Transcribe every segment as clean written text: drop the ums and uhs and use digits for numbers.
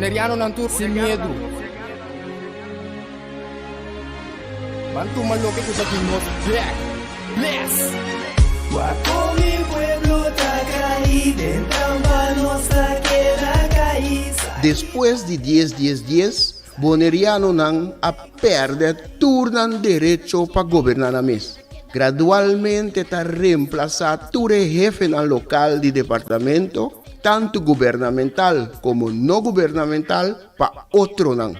Bonerianonan tur sin miedu. Ban tuma loke ku ta di nos bek. Bless! Wak kon mi pueblo ta kai den trampa nos ta keda kai. Despues di dies dies dies, Bonerianonan a pèrdè tur nan derecho pa goberná nan mes. Gradualmente ta remplasá tur e hefenan lokal di departamento, tantu gubernamental komo no gubernamental, pa otronan.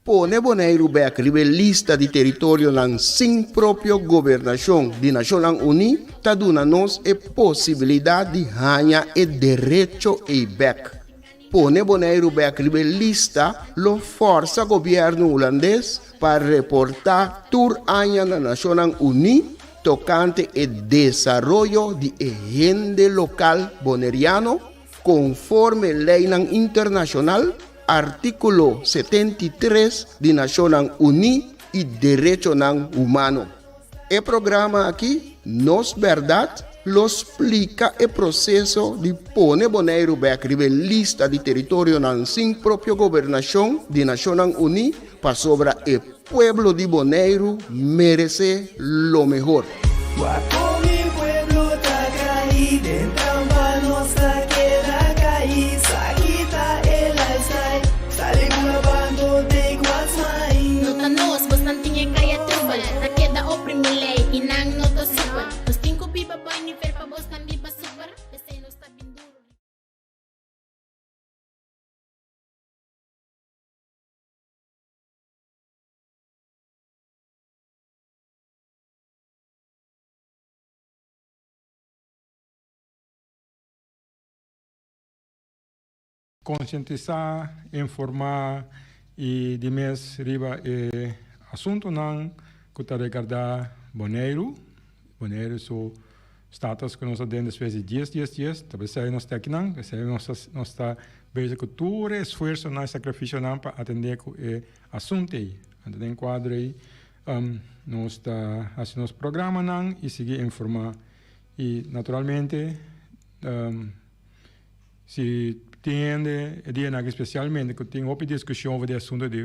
Pone Boneiru bèk riba e lista di teritorionan sin propio gobernashon di Nashonnan Uní ta duna nos e posibilidat di haña e derecho ei bèk. Pone Boneiru bèk riba e lista lo fòrsa gobièrnu hulandes pa reportá tur aña na Nashonnan Uní tokante e desaroyo di e hende lokal boneriano konforme leinan internashonal, artíkulo 73 di Nashonnan Uní i derechonan humano. E programa aki, Nos Bèrdat, lo splika e proseso di pone Boneiru bèk riba e lista di teritorionan sin propio gobernashon di Nashonnan Uní pasobra e pueblo di Boneiru meresé lo mehor. Wak kon mi pueblo ta kai den trampa nos ta keda kai sa kita e lifestyle sali ku la bando take what's mine. No ta nos, bosnan tin e kaya trubel. Ta keda oprimi lei i nan no ta super. Nos tin ku biba bai nivel pa bosnan biba super. P'esei nos ta bin duru. Konsientisá, informá i di mes riba e asuntunan ku ta regardá Boneiru, Boneiru su status ku nos a den despues di dies dies dies, ta p'esei nos ta akinan, p'esei nos ta nos ta bezig ku tur e esfuersonan i sakrifisionan pa atendé ku e asuntu ei. Anto den kuadro ei nos ta hasi nos programanan i sigui informá i naturalmente Si tin hende e dianan aki spesialmente ku tin hopi diskushon over di asuntu di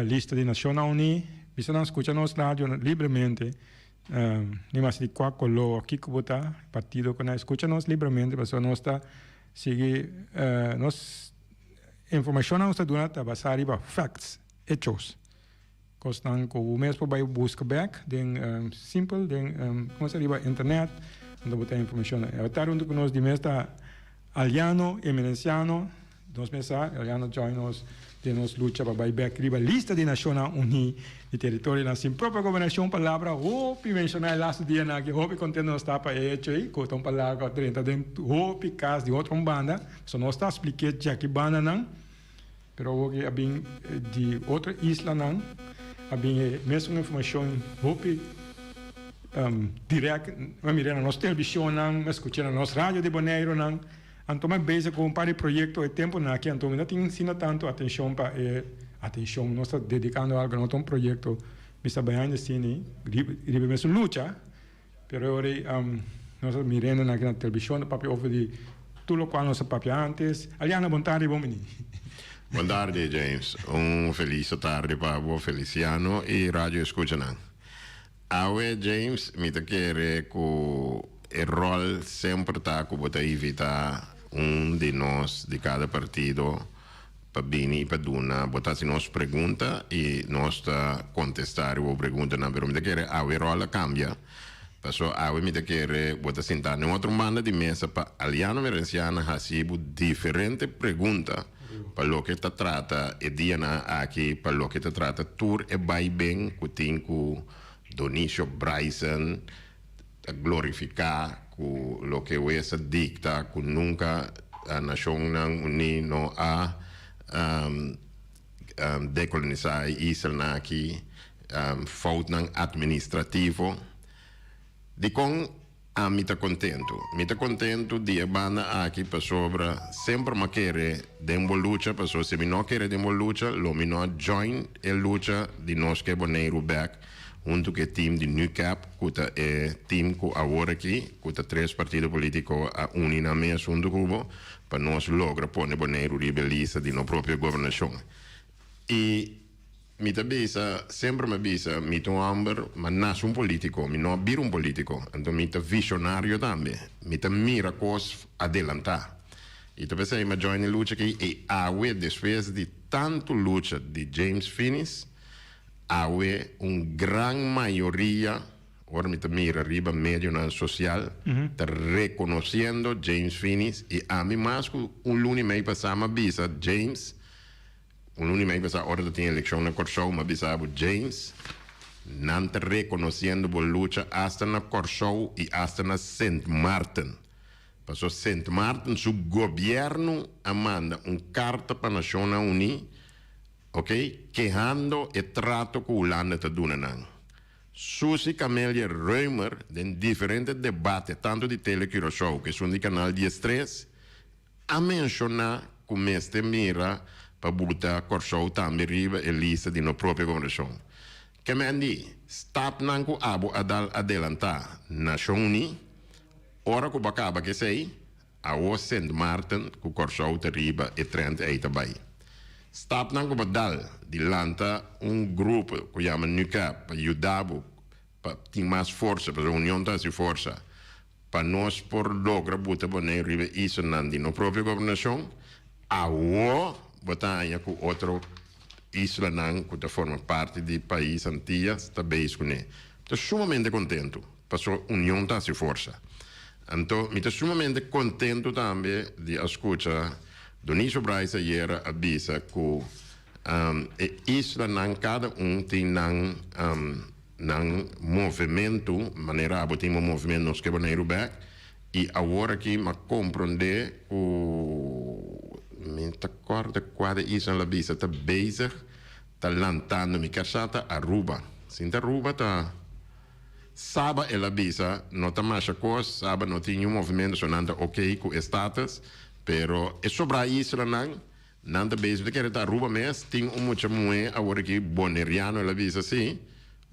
lista di Nashonnan Uní, bisa nan skucha nos radio libremente, ni mas di kua koló o kiko bo ta, partido ku nan, skucha nos libremente pasobra nos ta sigui nos informashonnan nos ta duna ta basá riba facts, hechos, kosnan ku bo mes por bai buska bèk den simpel den komo se riba internet anto bo ta informashon. E ta huntu ku nos di mes ta Aliano Emerenciano, nos mes sa Aliano join nos den nos lucha pa bai bèk riba lista di Nashonnan Uní di teritorionan sin propio gobernashon, palabra hopi menshoná e lastu dianan aki, hopi kontento nos ta pa e hecho ei ku ta un palabra ku a drenta den hopi kas di otro un banda, so nos ta splik'é djaki bandanan. Pero awor ki a bin di otro islanan a bin e mesun informacion hopi direct. Mi mira na nos televisionnan, mi scucha na nos radio di Boneironan. Anto mi a bezig cu un par di proyecto e temponan aki, anto mi no tin asina tanto atencion pa e atencion. Nos ta dedicando algo na otro un proyecto, mi sta behind the scene riba e mesun lucha. Pero e ora ei nos a mirendo nan aki na television ta papia over di tur locual nos a papia antes. Aliana, bon tardi, bon bini. Bon tardi, James. Un feliz tardi pa bo, Feliciano y radio escuchanan. Awe, James, mi ta kere cu e rol semper ta cu bo ta invita un di nos di cada partido pa bini y pa duna bo ta haci nos pregunta y nos ta contesta riba bo preguntanan pero mi ta kere awe rol a cambia paso awe mi ta kere bo ta sinta den otro banda di mesa pa Aliano Merenciana haci bo diferente pregunta pa loke ta trata e dianan aki pa loke ta trata tur e bay ben cu tin cu Donicio Bryson ta glorifica cu loke wes a dicta cu nunca Nacionnan Uní no a decolonisa e islanan aki, foutnan administrativo. Dicon ami ta contento? Mi ta contento di e banda aki pasobra semper m'a kere den bo lucha, pasobra si mi no a kere den bo lucha lo mi no a join e lucha di nos ke Boneiru bek. Huntu ku e team di NUCAP ku ta e team ku awor aki ku ta tres partido politiko a uni nan mes huntu ku bo pa nos logra pone Boneiru riba e lista di no propio gobernashon. I mi ta bisa, semper mi a bisa, mi ta un hòmber, mi a nase un politiko, mi no a bira un politiko, anto mi ta vishonario tambe, mi ta mira kos adelantá. I ta p'esei mi a join e lucha aki i awe despues di tantu lucha di James Finies, Awe un gran mayoria, ora mi ta mira riba medionan sosial, ta rekonosiendo James Finies i ami mas ku un luna i mei pasá mi a bisa James, un luna i mei pasá ora ta tin elekshon na Kòrsou mi a bisa bo James, nan ta rekonosiendo bo lucha asta na Kòrsou i asta na Sint Maarten. Paso Sint Maarten su gobièrnu a manda un karta pa Nashonnan Uní Ok, kehando e trato ku Hulanda ta duna nan. Suzy Camelia Römer den diferente debate tantu di Tele Curaçao ku esun di Kanal diestres a menshoná ku mester mira pa buta Kòrsou tambe riba e lista di no propio gobernashon. Kemendi, stapnan ku abo a dal adelantá Nashon Uní, ora ku bo a kaba ku esei, Awo Sint Maarten ku Kòrsou ta riba e trend ei ta bai. Stapnan ku bo dal di lanta un grupo ku yama NUCAP pa yuda bo pa tin mas forsa, pasobra union ta hasi forsa, pa nos por logra buta Boneiru riba e islanan di no propio gobernashon. Awo bo ta haña ku otro islanan ku ta forma parti di pais Antillas ta beis kuné. Ta sumamente kontentu. Pasobra union ta hasi forsa. Anto mi ta sumamente kontentu tambe di a skucha Donicio Bryce ayera a bisa ku e islanan kada un tin nan nan movementu, manera abo tin bo movementu Nos Ke Boneiru Bek, i awor aki mi a komprondé ku mi ta kòrda kua de isla el a bisa ta bezig ta lantando, mi kier sa ta Aruba, sinta Aruba ta. Saba el a bisa, no ta masha kos, Saba no tin niun movimento, so nan ta ok ku e status, pero e sobrá islanan, nan ta bezig, mi ta kere ta Aruba mes, tin un mucha muhé awor aki boneriano, el a bisa si,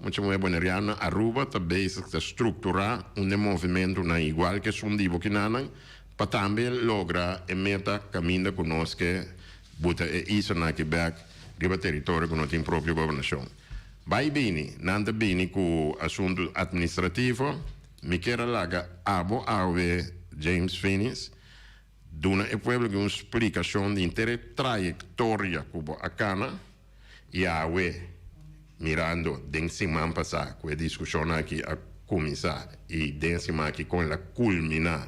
mucha muhé boneriano na Aruba ta bezig ta strukturá un de movimentonan igual ke esun di bo kinanan, pa tambe logra e meta kaminda ku nos ke buta e islanan aki bèk riba teritorio ku no tin propio gobernashon. Bai bini, nan ta bini ku asuntu atministrativo, mi kier a laga abo awe James Finies duna e pueblo aki un splikashon di henter e trayektoria ku bo a kana i awe mirando den siman pasá ku e diskushon aki a kuminsá i den e siman aki kon el a kulminá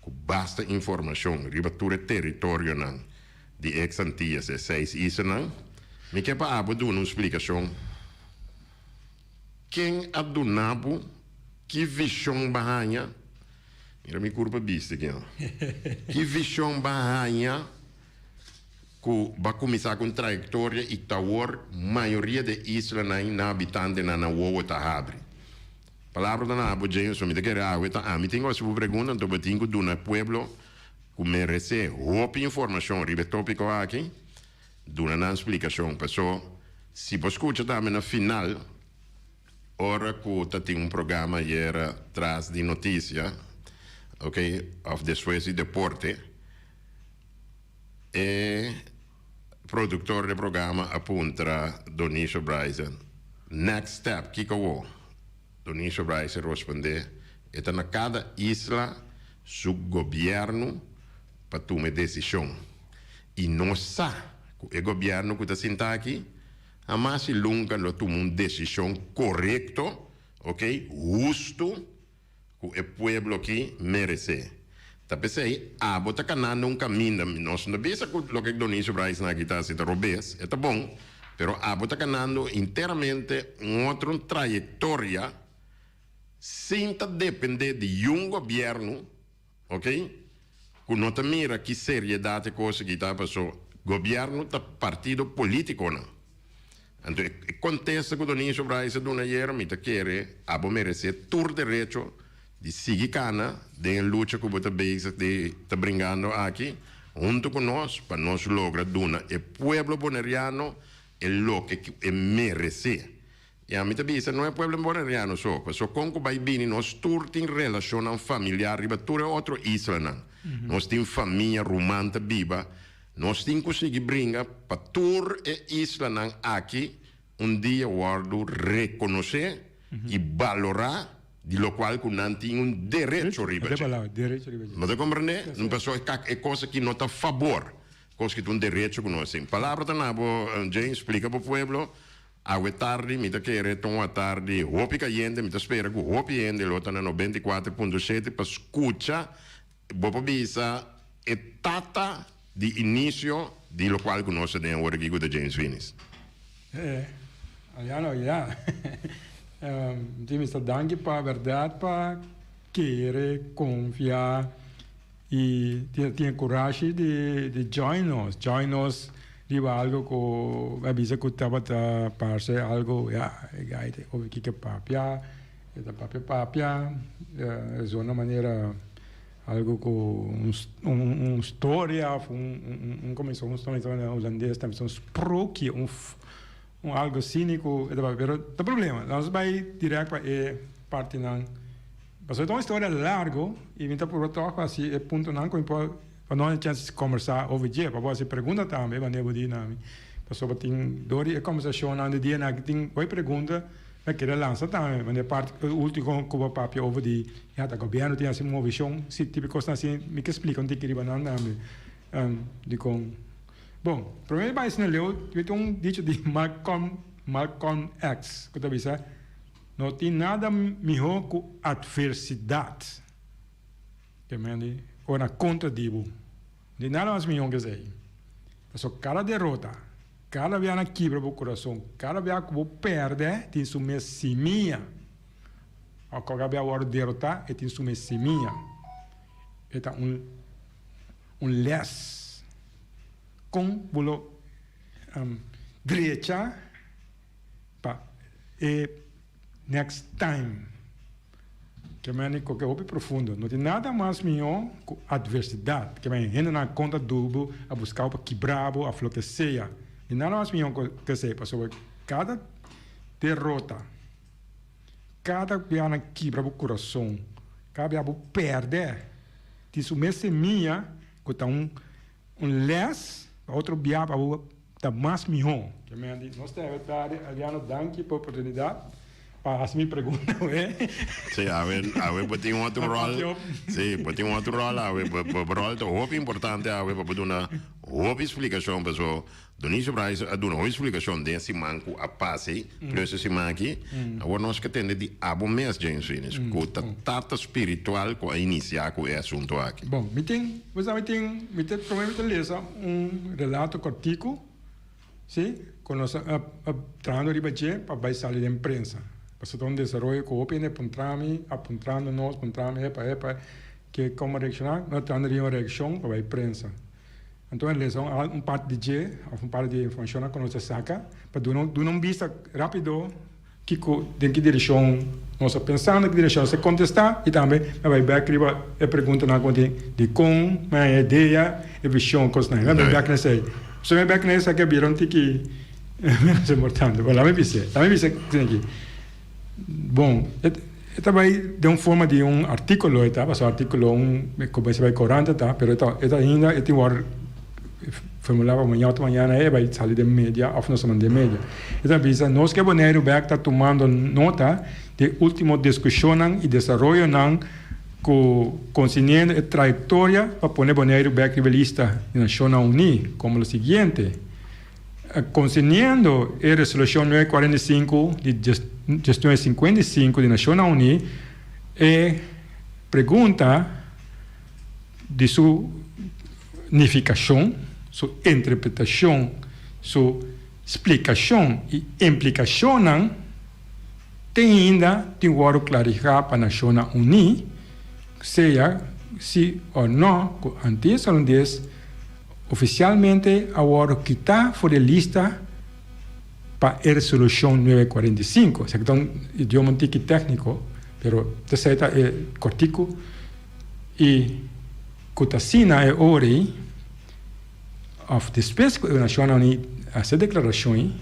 ku basta informashon riba tur e teritorionan di ex Antillas, e seis islanan. Mi ke pa abo duna un splikashon. Ken a duna bo ki vishon ba haña? Mira mi kurpa bisti aki no. Ki vishon ba haña ku ba kuminsá ku un trayektoria i ta awor mayoria di e islanan nan habitantenan nan wowo ta habri? Palabra ta na abo James, mi ta kere awe ta ami tin ku hasi bo pregunta anto bo tin ku duna e pueblo ku meresé hopi informashon riba e tópiko aki, duna nan splikashon. Paso si bo skucha tambe na final ora ku ta tin un programa ayera tras di notisia, ok, òf despues di deporte, e produktor di e programa a puntra Donicio Bryson, Next step, kiko awor? Donicio Bryson rospondé, E ta na kada isla su gobièrnu pa tuma e desishon. I nos sa ku e gobièrnu ku ta sinta aki hamas i lunka lo tuma un desishon korekto, ok, hustu, ku e pueblo aki meresé. Ta p'esei abo ta kanando un kaminda, nos no ta bisa ku loke Donicio Bryson aki ta hasi ta robes, e ta bon, pero abo ta kanando enteramente un otro trayektoria sin ta dependé di yun gobièrnu, ok, ku no ta mira ki seriedat e kos aki ta paso gobièrnu ta partido politikonan. Anto e kontesta ku Donicio Bryce a duna ayera mi ta kere abo meresé tur derecho di sigui kana den e lucha ku bo ta bezig di ta bringando aki huntu ku nos pa nos logra duna e pueblo boneriano e loke ku e meresé. I ami ta bisa no e pueblo boneriano so, paso kon ku bai bini nos tur tin relashonnan familiar riba tur e otro islanan. Nos tin famia, ruman ta biba. Nos tin ku sigui bringa pa tur e islanan aki un dia wòrdu rekonosé i balorá di lokual ku nan tin un derecho riba dje. Bo ta komprendé? Pasobra e kak e kos aki no ta fabor, kos ki ta un derecho ku nos tin. Palabra ta na bo, James, splika bo pueblo. Awe tardi mi ta kere ta un atardi hopi kayente, mi ta spera ku hopi hende lo ta na 94.7 pa skucha bo por bisa e tata di inisio di lokual ku nos ta den awor aki ku ta James Finies. E, Aliano, ya. Mi ta danki pa bèrdat pa kere, konfia i tin e kurashi di join nos. Join nos riba algo ku a bisa ku tabata parse algo, ya, e gai ta obi kiko papia, e ta papia papia, e zona manera. Algo ku un storia of un como un storia na hulandes ta bisa un sprookje un un algo asina ku e ta papia pero ta problema nos bai direct pa e partinan pasobra ta un historia largo y mi ta purba tok pa hasi e puntonan ku mi por pa no haña chance di kombersa over dje pa bo hasi pregunta tambe manera bo di na mi pasobra tin dor di e kombersashonnan di dianan aki tin hopi pregunta. Mi a kere lansa tambe, manera parti ultimo ku bo papia over di ya ta gobièrnu tin hasi movishon, si tipo kosnan asi mi ke splika un tiki riba nan tambe dikon. Bon, prome mi bai asina leu mi tin un dicho di Malcolm Malcolm X ku ta bisa no tin nada mihó ku atversidat. Ke men di ora kontra di bo. No tin nada mas mihó ke esei. Pasobra kada derota, kada bia nan kibra bo kurason, kada bia ku bo pèrdè tin su mes simia. Òf kada bia wòrdu derotá e tin su mes simia. E ta un un lès kon bo lo drecha pa e next time. Ke meni koke hopi profundo. No tin nada mas mihó ku atversidat. Ke meni hendenan konta dubu, a buska bo pa kibra bo òf loke sea. Tin nada mas mihó ku esei pasobra kada derota, kada bia nan kibra bo kurason, kada bia bo pèrdè, tin su mes semia ku ta un Un les pa otro bia pa bo ta mas miho. Ke men di nos ta tardi Adriano danki pa oportunidad pa hasi mi pregunta awe. Si awe awe bo tin otro rol si bo tin otro rol awe bo rol ta hopi importante awe pa bo duna hopi splikashon paso Donicio Bryce a duna hopi splikashon den e siman ku a pasa ei plus e siman aki awor nos ke tende di abo mes James Finies ku ta tata spiritual ku a inisia ku e asunto aki. Bon mi tin Bo sa mi tin, mi ta prome mi ta lesa un relato kortiku, si, ku nos a trahando riba dje pa bai sali den prensa. Pasobra ta un desaroyo ku hopi hende puntra mi, a puntrando nos, puntra mi epa epa, ke komo reakshoná, nos a trahando riba un reakshon pa bai prensa. Anto mi a lesa un parti di dje òf un parti di e informashonnan ku nos a saka pa duna duna un bista rápido. Kiko, den ki direkshon nos ta pensando, ki direkshon nos ta kontestá i tambe mi a bai bèk riba e preguntanan ku mi tin dikon mi haña e idea, e vishon, kosnan. Mi a bai bèk na esei. So mi a bèk na esaki a bira un tiki ménos importante. Bon, laat mi bis'é, laat mi bisa esei aki. Bon, e ta bai den un forma di un artíkulo e ta, pasobra artíkulo un komo bai korant ta, pero e ta e ta ainda e tin wòrdu. Formulá pa mañana otro mañana e bai sali den media of nos a manda den media. E ta bisa, Nos ke Boneiru bek ta tumando nota di e ultimo diskushonnan i desaroyonan ku konsiniendo e trayektoria pa pone Boneiru bek riba e lista di Nashonnan Uní komo lo siguiente, Konsiniendo e Resolushon 945 di 1955 di Nashonnan Uní, e pregunta di su nifikashon, su interpretashon, su splikashon i implikashonnan te ainda tin wòrdu klarifká pa Nashonnan Uní, sea si o no ku Antillas Holandes ofisialmente a wòrdu kitá for di e lista pa e Resolushon 945. Esaki ta un idioma un tiki tékniko, pero esei ta e kòrtiku i. Ku ta asina e ora ei, òf despues ku e Nashonnan Uní hasi e deklarashon ei,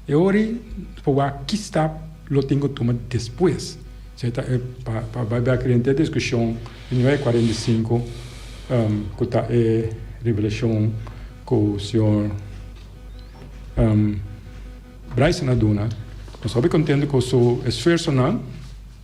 E ora ei por wak ki stap lo tin ku tuma despues. Esei ta e pa pa bai bek rente e diskushon di nuebe 45 ku ta e revelashon ku señor Bryson a duna. Nos hopi kontento ku su esfuersonan.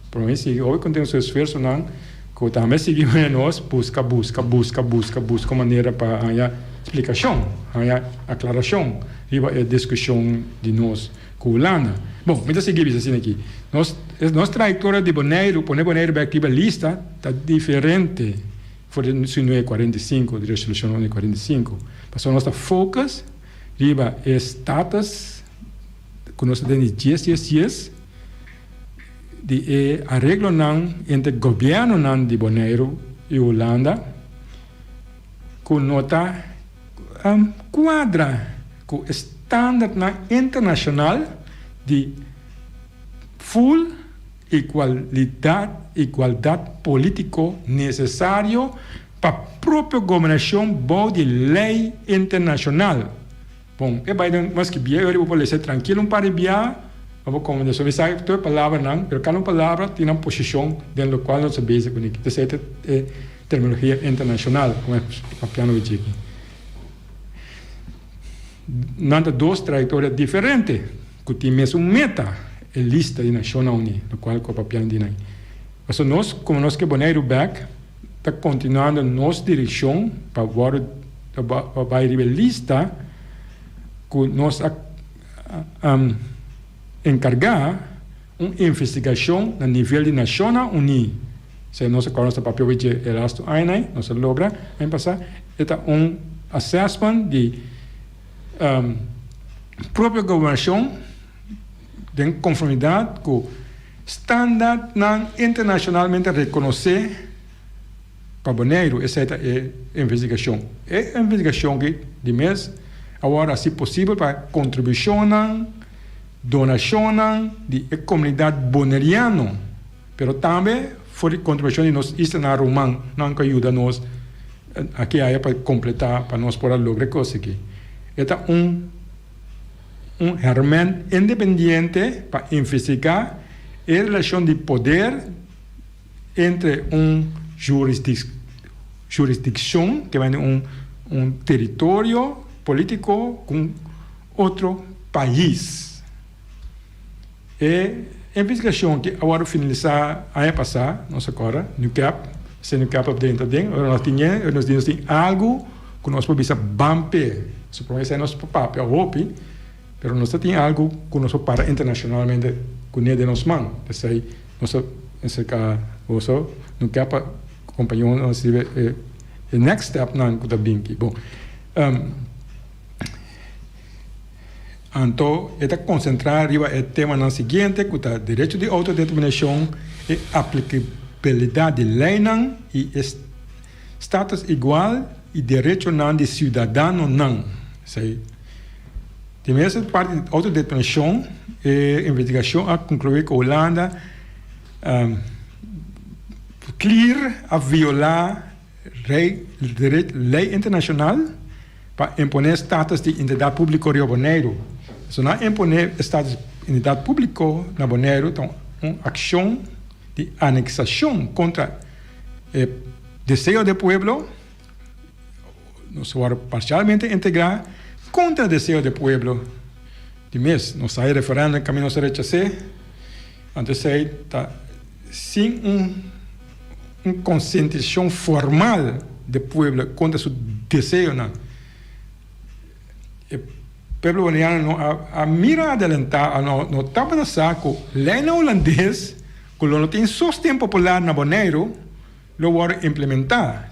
Prome sigui hopi kontento ku su esfuersonan ku tambe sigui mira nos buska buska buska buska buska un manera pa haña splikashon, haña aklarashon riba e diskushon di nos ku Hulanda. Bon, mi ta sigui bisa asina aki. Nos nos trayektoria di Boneiru, pone Boneiru bek riba lista ta diferente for di su nuebe 45, di resolushon nuebe 45. Pasobra nos ta focus riba e status ku nos ta den di dies dies dies di e areglonan entre gobièrnunan di Boneiru i Hulanda ku no ta kuadra ku e standardnan internashonal di full igualidat, igualdat polítiko nesesario pa propio gobernashon bou di lei internashonal. Bon, e bai den mas ki bia, e ora bo por lesa trankil un par di bia, pa bo komprende. So mi sa tur e palabranan, pero kada un palabra tin nan posishon den lokual nos ta bezig kuné. Esei ta e terminologia internashonal, komo e papiando dje aki. Nan ta dos trayektoria diferente ku tin mesun meta, e lista di Nashonnan Uní, lokual ku a papiando di nan. Pasobra nos, komo nos ke Boneiru bèk, ta kontinuando nos direkshon pa wòrdu pa bai riba e lista ku nos a enkargá un investigashon na nivel di Nashonnan Uní. Esei nos a kòrda nos ta papia obi dje e lastu añanan, nos a logra aña pasá. E ta un assessment di propio gobernashon den konformidat ku standardnan internashonalmente rekonosé pa Boneiru. Esei ta e investigashon. E investigashon aki di mes a wòrdu hasi posibel pa kontribushonnan, donashonnan di e komunidat boneriano, pero tambe for di kontribushon di nos islanan rumannan ku a yuda nos aki aya pa kompletá pa nos por a logra e kos aki. E ta un. Un herment independiente pa investigá e relashon di poder entre un jurisdikshon, ke mende un un teritorio polítiko ku un otro pais. E investigashon ki a wòrdu finalisá aña pasá, nos a kòrda, NUCAP, esei NUCAP a drenta aden, ora nos tin e, nos di nos tin algu ku nos por bisa ban p'e. Supongo esei nos por papia hopi, pero nos ta tin algu ku nos por para internashonalmente kuné den nos man. P'esei nos a aserká boso, NUCAP a kompañó nos riba e next stepnan ku ta binki. Bon. Anto e ta konsentrá riba e temanan siguiente ku ta derecho di outodeterminashon, e aplikabilidat di leinan i e status igual i derechonan di siudadanonan. Esei di mes parti di outodeterminashon e investigashon a konkluí ku Hulanda klier a violá Lei internashonal pa imponé status di entidat públiko riba Boneiru. So nan imponé e status di entidat públiko na Boneiru ta un akshon di aneksashon kontra e deseo di pueblo, nos wòrdu parsialmente integrá kontra deseo di pueblo di mes. Nos a hay referèndum kaminda nos a rechas'é, anto esei ta sin un. Un konsientisashon formal di pueblo kontra su deseonan. E pueblo boliviano no a mira adelantá, no tabata sa ku leinan hulandes ku lo no tin sosten popular na Boneiru lo wòrdu implementá.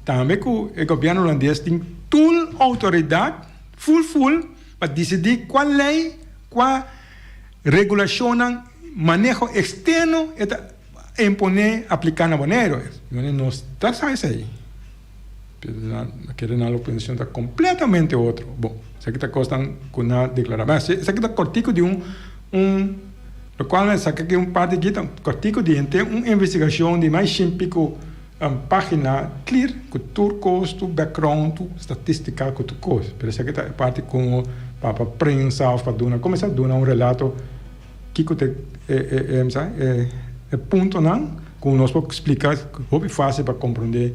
Tambe ku e gobièrnu hulandes tin tur outoridat ful ful pa disidí kua lei, kua regulashonnan, maneho eksterno e ta. Imponé apliká na Boneiru. Nos ta sa esei. Pero nan kere nan lo posishon ta kompletamente otro. Bon, esaki ta kosnan ku nan a deklará. Ma esaki ta kòrtiku di un un lokual nan saka aki un parti aki ta kòrtiku di henter un investigashon di mas shen piko página klir ku tur kos, tur background, tur statistika ku tur kos. Pero esaki ta e parti ku. pa pa prensa of pa duna kuminsá duna un relato kiko ta e e e sa e e puntonan ku nos por splika hopi fásil pa komprondé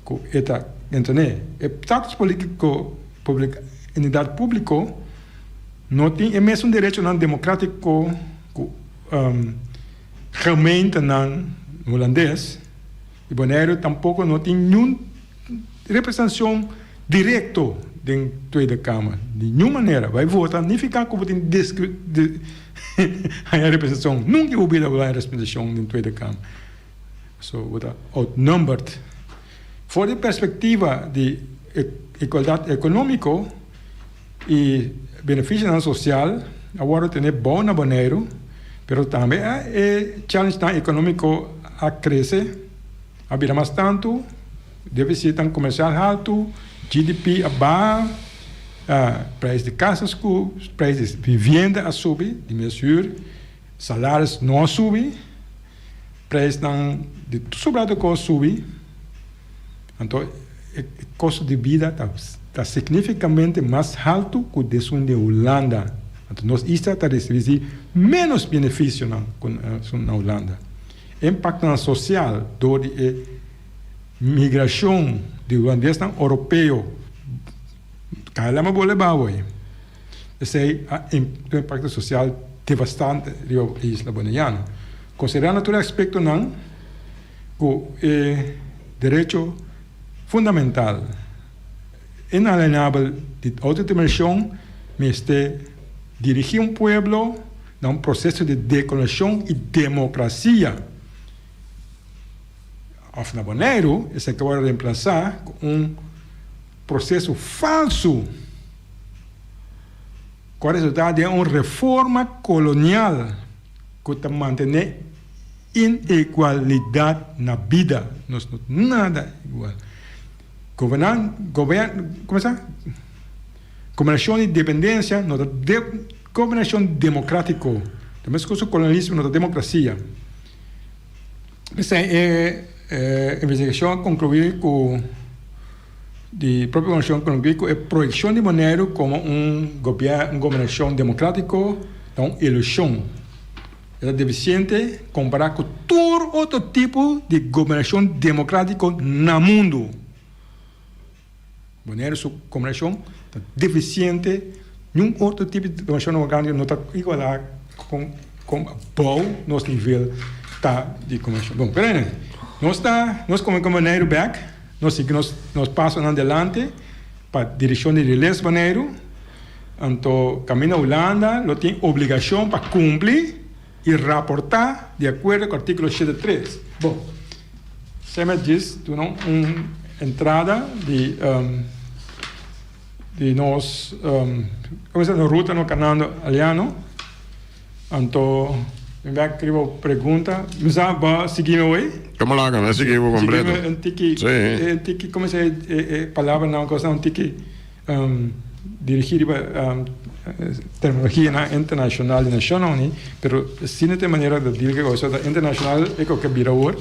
ku e ta entendé. E status polítiko publik entidat públiko no tin e mesun derechonan demokrátiko ku gemeentenan hulandes i Boneiru tampoko no tin niun representashon direkto den Tweede Kamer. Di niun manera. Bai vota nifiká ku bo tin haña representashon. Nunka bo bida bo haña representashon den Tweede Kamer. So bo ta outnumbered. For di perspektiva di igualdat ekonómiko i benefisionan sosial a wòrdu tene bou na Boneiru, pero tambe e challengenan ekonómiko a krese, a bira mas tantu, defisitnan komersial haltu, GDP a baha, prijs di kas a prijs di vivienda a subi, di mes hür, salaris no a subi. Prijsnan di tur sobrado kos subi, anto e kosto di bida ta signifikamente mas haltu ku desun di Hulanda. Anto nos isla ta risibí ménos benefisionan ku esun na Hulanda. E impaktonan sosial dor di e migrashon di hulandesnan oropeo KLM a bolbe baho ei. Esei a un impakto sosial devastante riba e isla Boneiano. Konsiderando tur e aspektonan ku e derecho fundamental inalienabel di outodeterminashon mester dirigí un pueblo na un proseso di dekoloniashon i demokrasia. Òf na Boneiru esei ta wòrdu remplasá ku un proseso falsu. Ku a resultá den un reforma kolonial ku ta mantené inegualidat na bida. Nos no ta nada igual. Gobernan, gober, komo sa? Gobernashon di dependensia no ta de, gobernashon demokratiko. Ta meskos ku kolonialismo no ta demokrasia. P'esei e investigashon a konkluí ku. Di propio Gobernashon konoki ku e proyekshon di Boneiru komo un un gobernashon demokratiko ta un ilushon. E ta defisiente kompará ku tur otro tipo di gobernashon demokratiko na mundu. Boneiru su gobernashon ta defisiente, niun otro tipo di gobernashon demokratiko no ta igualá kon kon abou nos nivel ta di gobernashon. Bon, pero anyway, nos ta nos komo Boneiru bèk. Nos sigui nos nos pasonan delante pa direkshon di Riles Boneiru. Anto kaminda Hulanda lo tin obligashon pa kumpli i raportá di akuerdo ku artíkulo 73. Bon, Seme djis duna un entrada di di nos komo se nos ruta no kanando Aliano. Anto mi bai kriba bo pregunta. Mi sa bo sigui mi awey? Como laga, mi sigui bo completo. Sigui mi un tiki, Sí. un tiki, como se e e palabranan cosnan un tiki dirigi riba terminologianan internacional di Nacionnan Uní, pero asina ta e manera ta deal cu e cosa ta internacional e cu ke bira awor.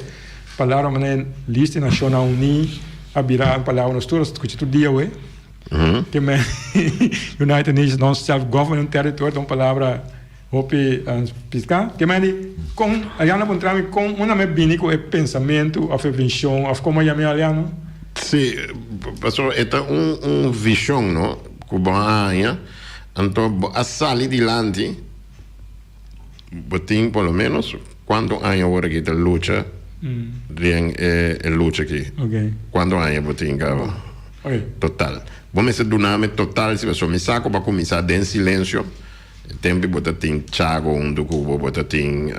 Palabra manera lista di Nacionnan Uní a bira un palabra nos tur a scucha tur dia awey. Ke men United Nations non self-governing territory ta un palabra hopi piská. Ke men di kon Aliano a puntra mi kon unda mi a bini ku e pensamentu òf e vishon òf komo a yama e Aliano? Sí, pasobra e ta un un vishon no ku bo a haña, anto bo a sali dilanti, bo tin por lo menos kuantu aña awor aki ta lucha den e lucha aki? Kuantu aña bo tin kaba total? Bo mester duna mi total si pasobra mi sa ku bo a kuminsá den silensio, e tempu bo ta tin Chago huntu ku bo, bo ta tin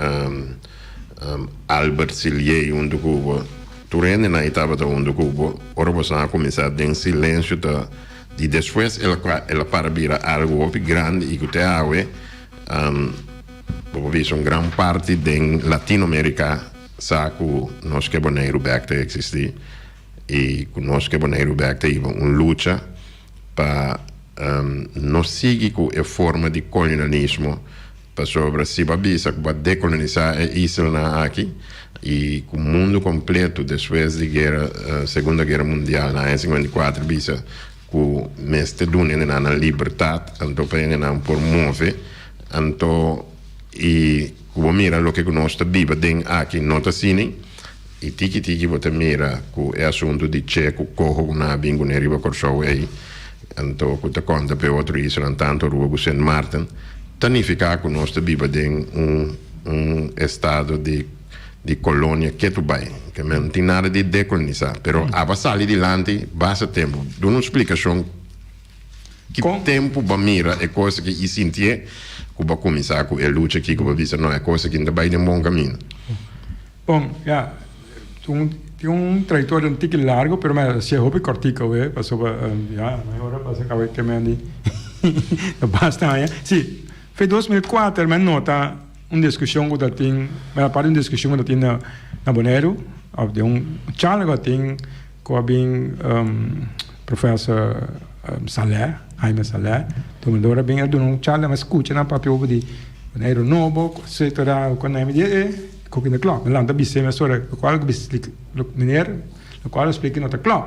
Albert Silié huntu ku bo, tur hendenan ei tabata huntu ku bo ora bo sa a kuminsá den silensio ta di despues el a para bira algu hopi grandi i ku te awe. Bo por bisa un gran parti den Latinoamerica sa cu nos ke Boneiru bek ta existi y cu nos ke Boneiru bek ta hiba un lucha pa no sigui cu e forma di colonialismo pasobra si bo a bisa cu bo a decolonisa e islanan aki y cu mundo completo despues di guera segunda guera mundial na aña 54 bisa. Ku mester duna hendenan nan libertat anto pa hendenan por move anto i ku bo mira loke ku nos ta biba den aki no ta asina i tiki tiki bo ta mira ku e asuntu di che ku koho ku nan a bin kuné riba Kòrsou ei anto ku ta konta pa e otro islanan tantu Aruba ku Sint Maarten ta nifiká ku nos ta biba den un un estado di di kolonia ketu bai. Ke men no tin nada di dekolonisá, pero aba sali dilanti basta tempu. Duna un splikashon ki tempu bo a mira e kos aki i sintié ku bo a kuminsá ku e lucha aki ku bo a bisa no e kos aki no ta bai den bon kaminda. Bon, ya, tin un trayektoria un tiki largu, pero mi a hasié hopi kòrtiku awe pasobra ya no e ora pasa kaba ke men di ta basta aña. Si, fe 2004 mi a nota. Un diskushon ku ta tin, bueno aparte un diskushon ku ta tin na na Boneiru òf den un charla ku a tin ku a bin professor Saleh, Jaime Saleh, gobernador a bin a duna un charla mi a skucha nan papia over di Boneiru nobo etcetera ku nan mi di e ku ta klòp mi lanta bis'é mesora lokual ku meneer lokual a splika no ta klòp.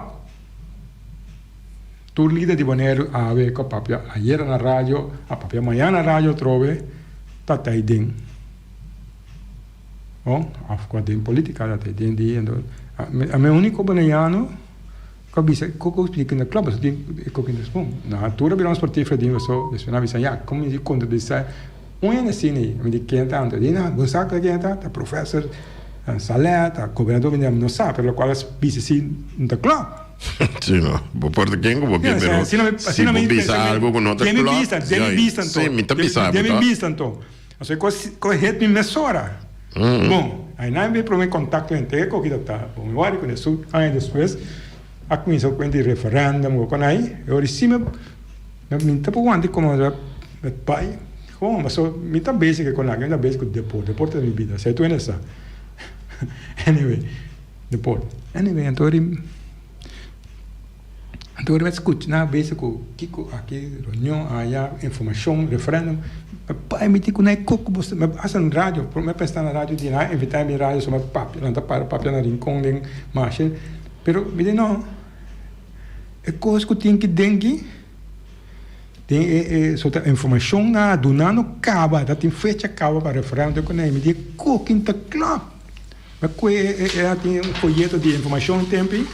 Tur lider di Boneiru awe ku a papia ayera na radio, a papia mañana na radio atrobe, ta ta den. Bon, òf ku a den politika ta ta den di endo. Ami e úniko boneiano ku a bisa kiko splika na klòp, pasobra tin e koki ta spon. Na tur a bira un sportief den pasobra despues nan a bisa ya, komo mi di kontradisá un hende asina ei? Mi di ken ta anto? Di nan, bo sa ken ta? Ta profèser Saleh, ta gobernador, mi di no sa, pero lokual a bisa si no ta klòp. Sí, no. Bo por ta ken ku bo ke, pero si bo bisa algu ku no ta klòp, sí, mi ta bisa bo ta. Bista anto. Anto e kos ku het mi mesora. Bon, ainan mi prome kontakto henter e koki ta ta. Bon, mi wòrdu kuné su aña despues a kuminsá ku kuenta di referèndum ku kon ai. E ora si mi mi ta por wanta komo mi bai gewoon pasobra mi ta bezig ku e kon aki, mi ta bezig ku deporte. Deporte ta mi bida, esei tur hende sa. Anyway. Deporte. Anyway, anto ri anto ri skucha nan a bisa ku kiko aki reunion aya informashon referendum mi bai miti ku nan e koko bo mi hasta na radio prome pa esta na radio di nan a invita mi radio so mi papia nan ta para papia na rincon den masha pero mi di no e kos ku tin ki den ki den e e so ta informashon nan a duna no kaba ta tin fecha kaba pa referendum ku nan mi di e kokin ta klòp. Mi a kohe e a tin un foyeto di informashon tempi, mi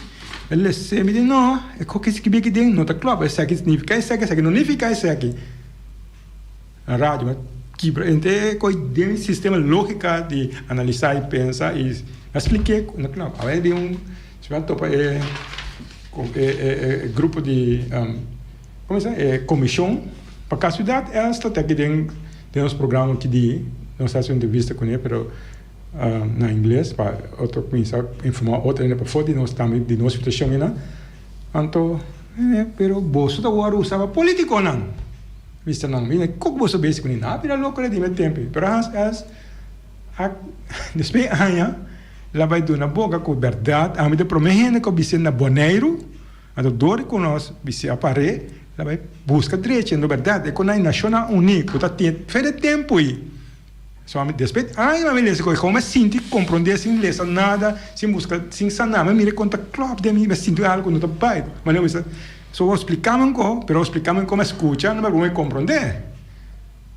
a les'é, mi di no, e kos ki skibí aki den no ta klòp, esaki signifiká esaki, esaki no nifiká esaki. Na radio mi a kibra henter e kos den mi sistema lógika di analisá i pensa i mi a splik'é ku no klòp. Awe bin un, si mi a topa e e grupo di komo se e komishon pa kasualidat el sta aki den nos programa ki di nos a hasi un entrevista kuné pero. na ingles pa otro cuminsa informa otro hende pafó di nos tambe di nos situacion ena anto pero boso ta worde usa pa politiconan mister nan mira kiko boso besi cune nan a bira loco di mi tempo pero as as a despues di aña la bay duna boca cu berdad ami ta prome hende cu a bis'e na Boneiru anto door di cu nos bis'e a pare la bay busca drechi anto berdad e cu nan Nacionnan Uni cu ta tin fe de tempo ey. So ami despues aña mi lesa koe komo mi sinti komprondé sin lesa nada, sin buska, sin sa nada. Mi mira kon ta klòp den mi, mi sinti algu ku no ta bai. Manera mi bisa, so bo splikami un koho, pero bo splikami un koho mi a skucha, no mi komprondé.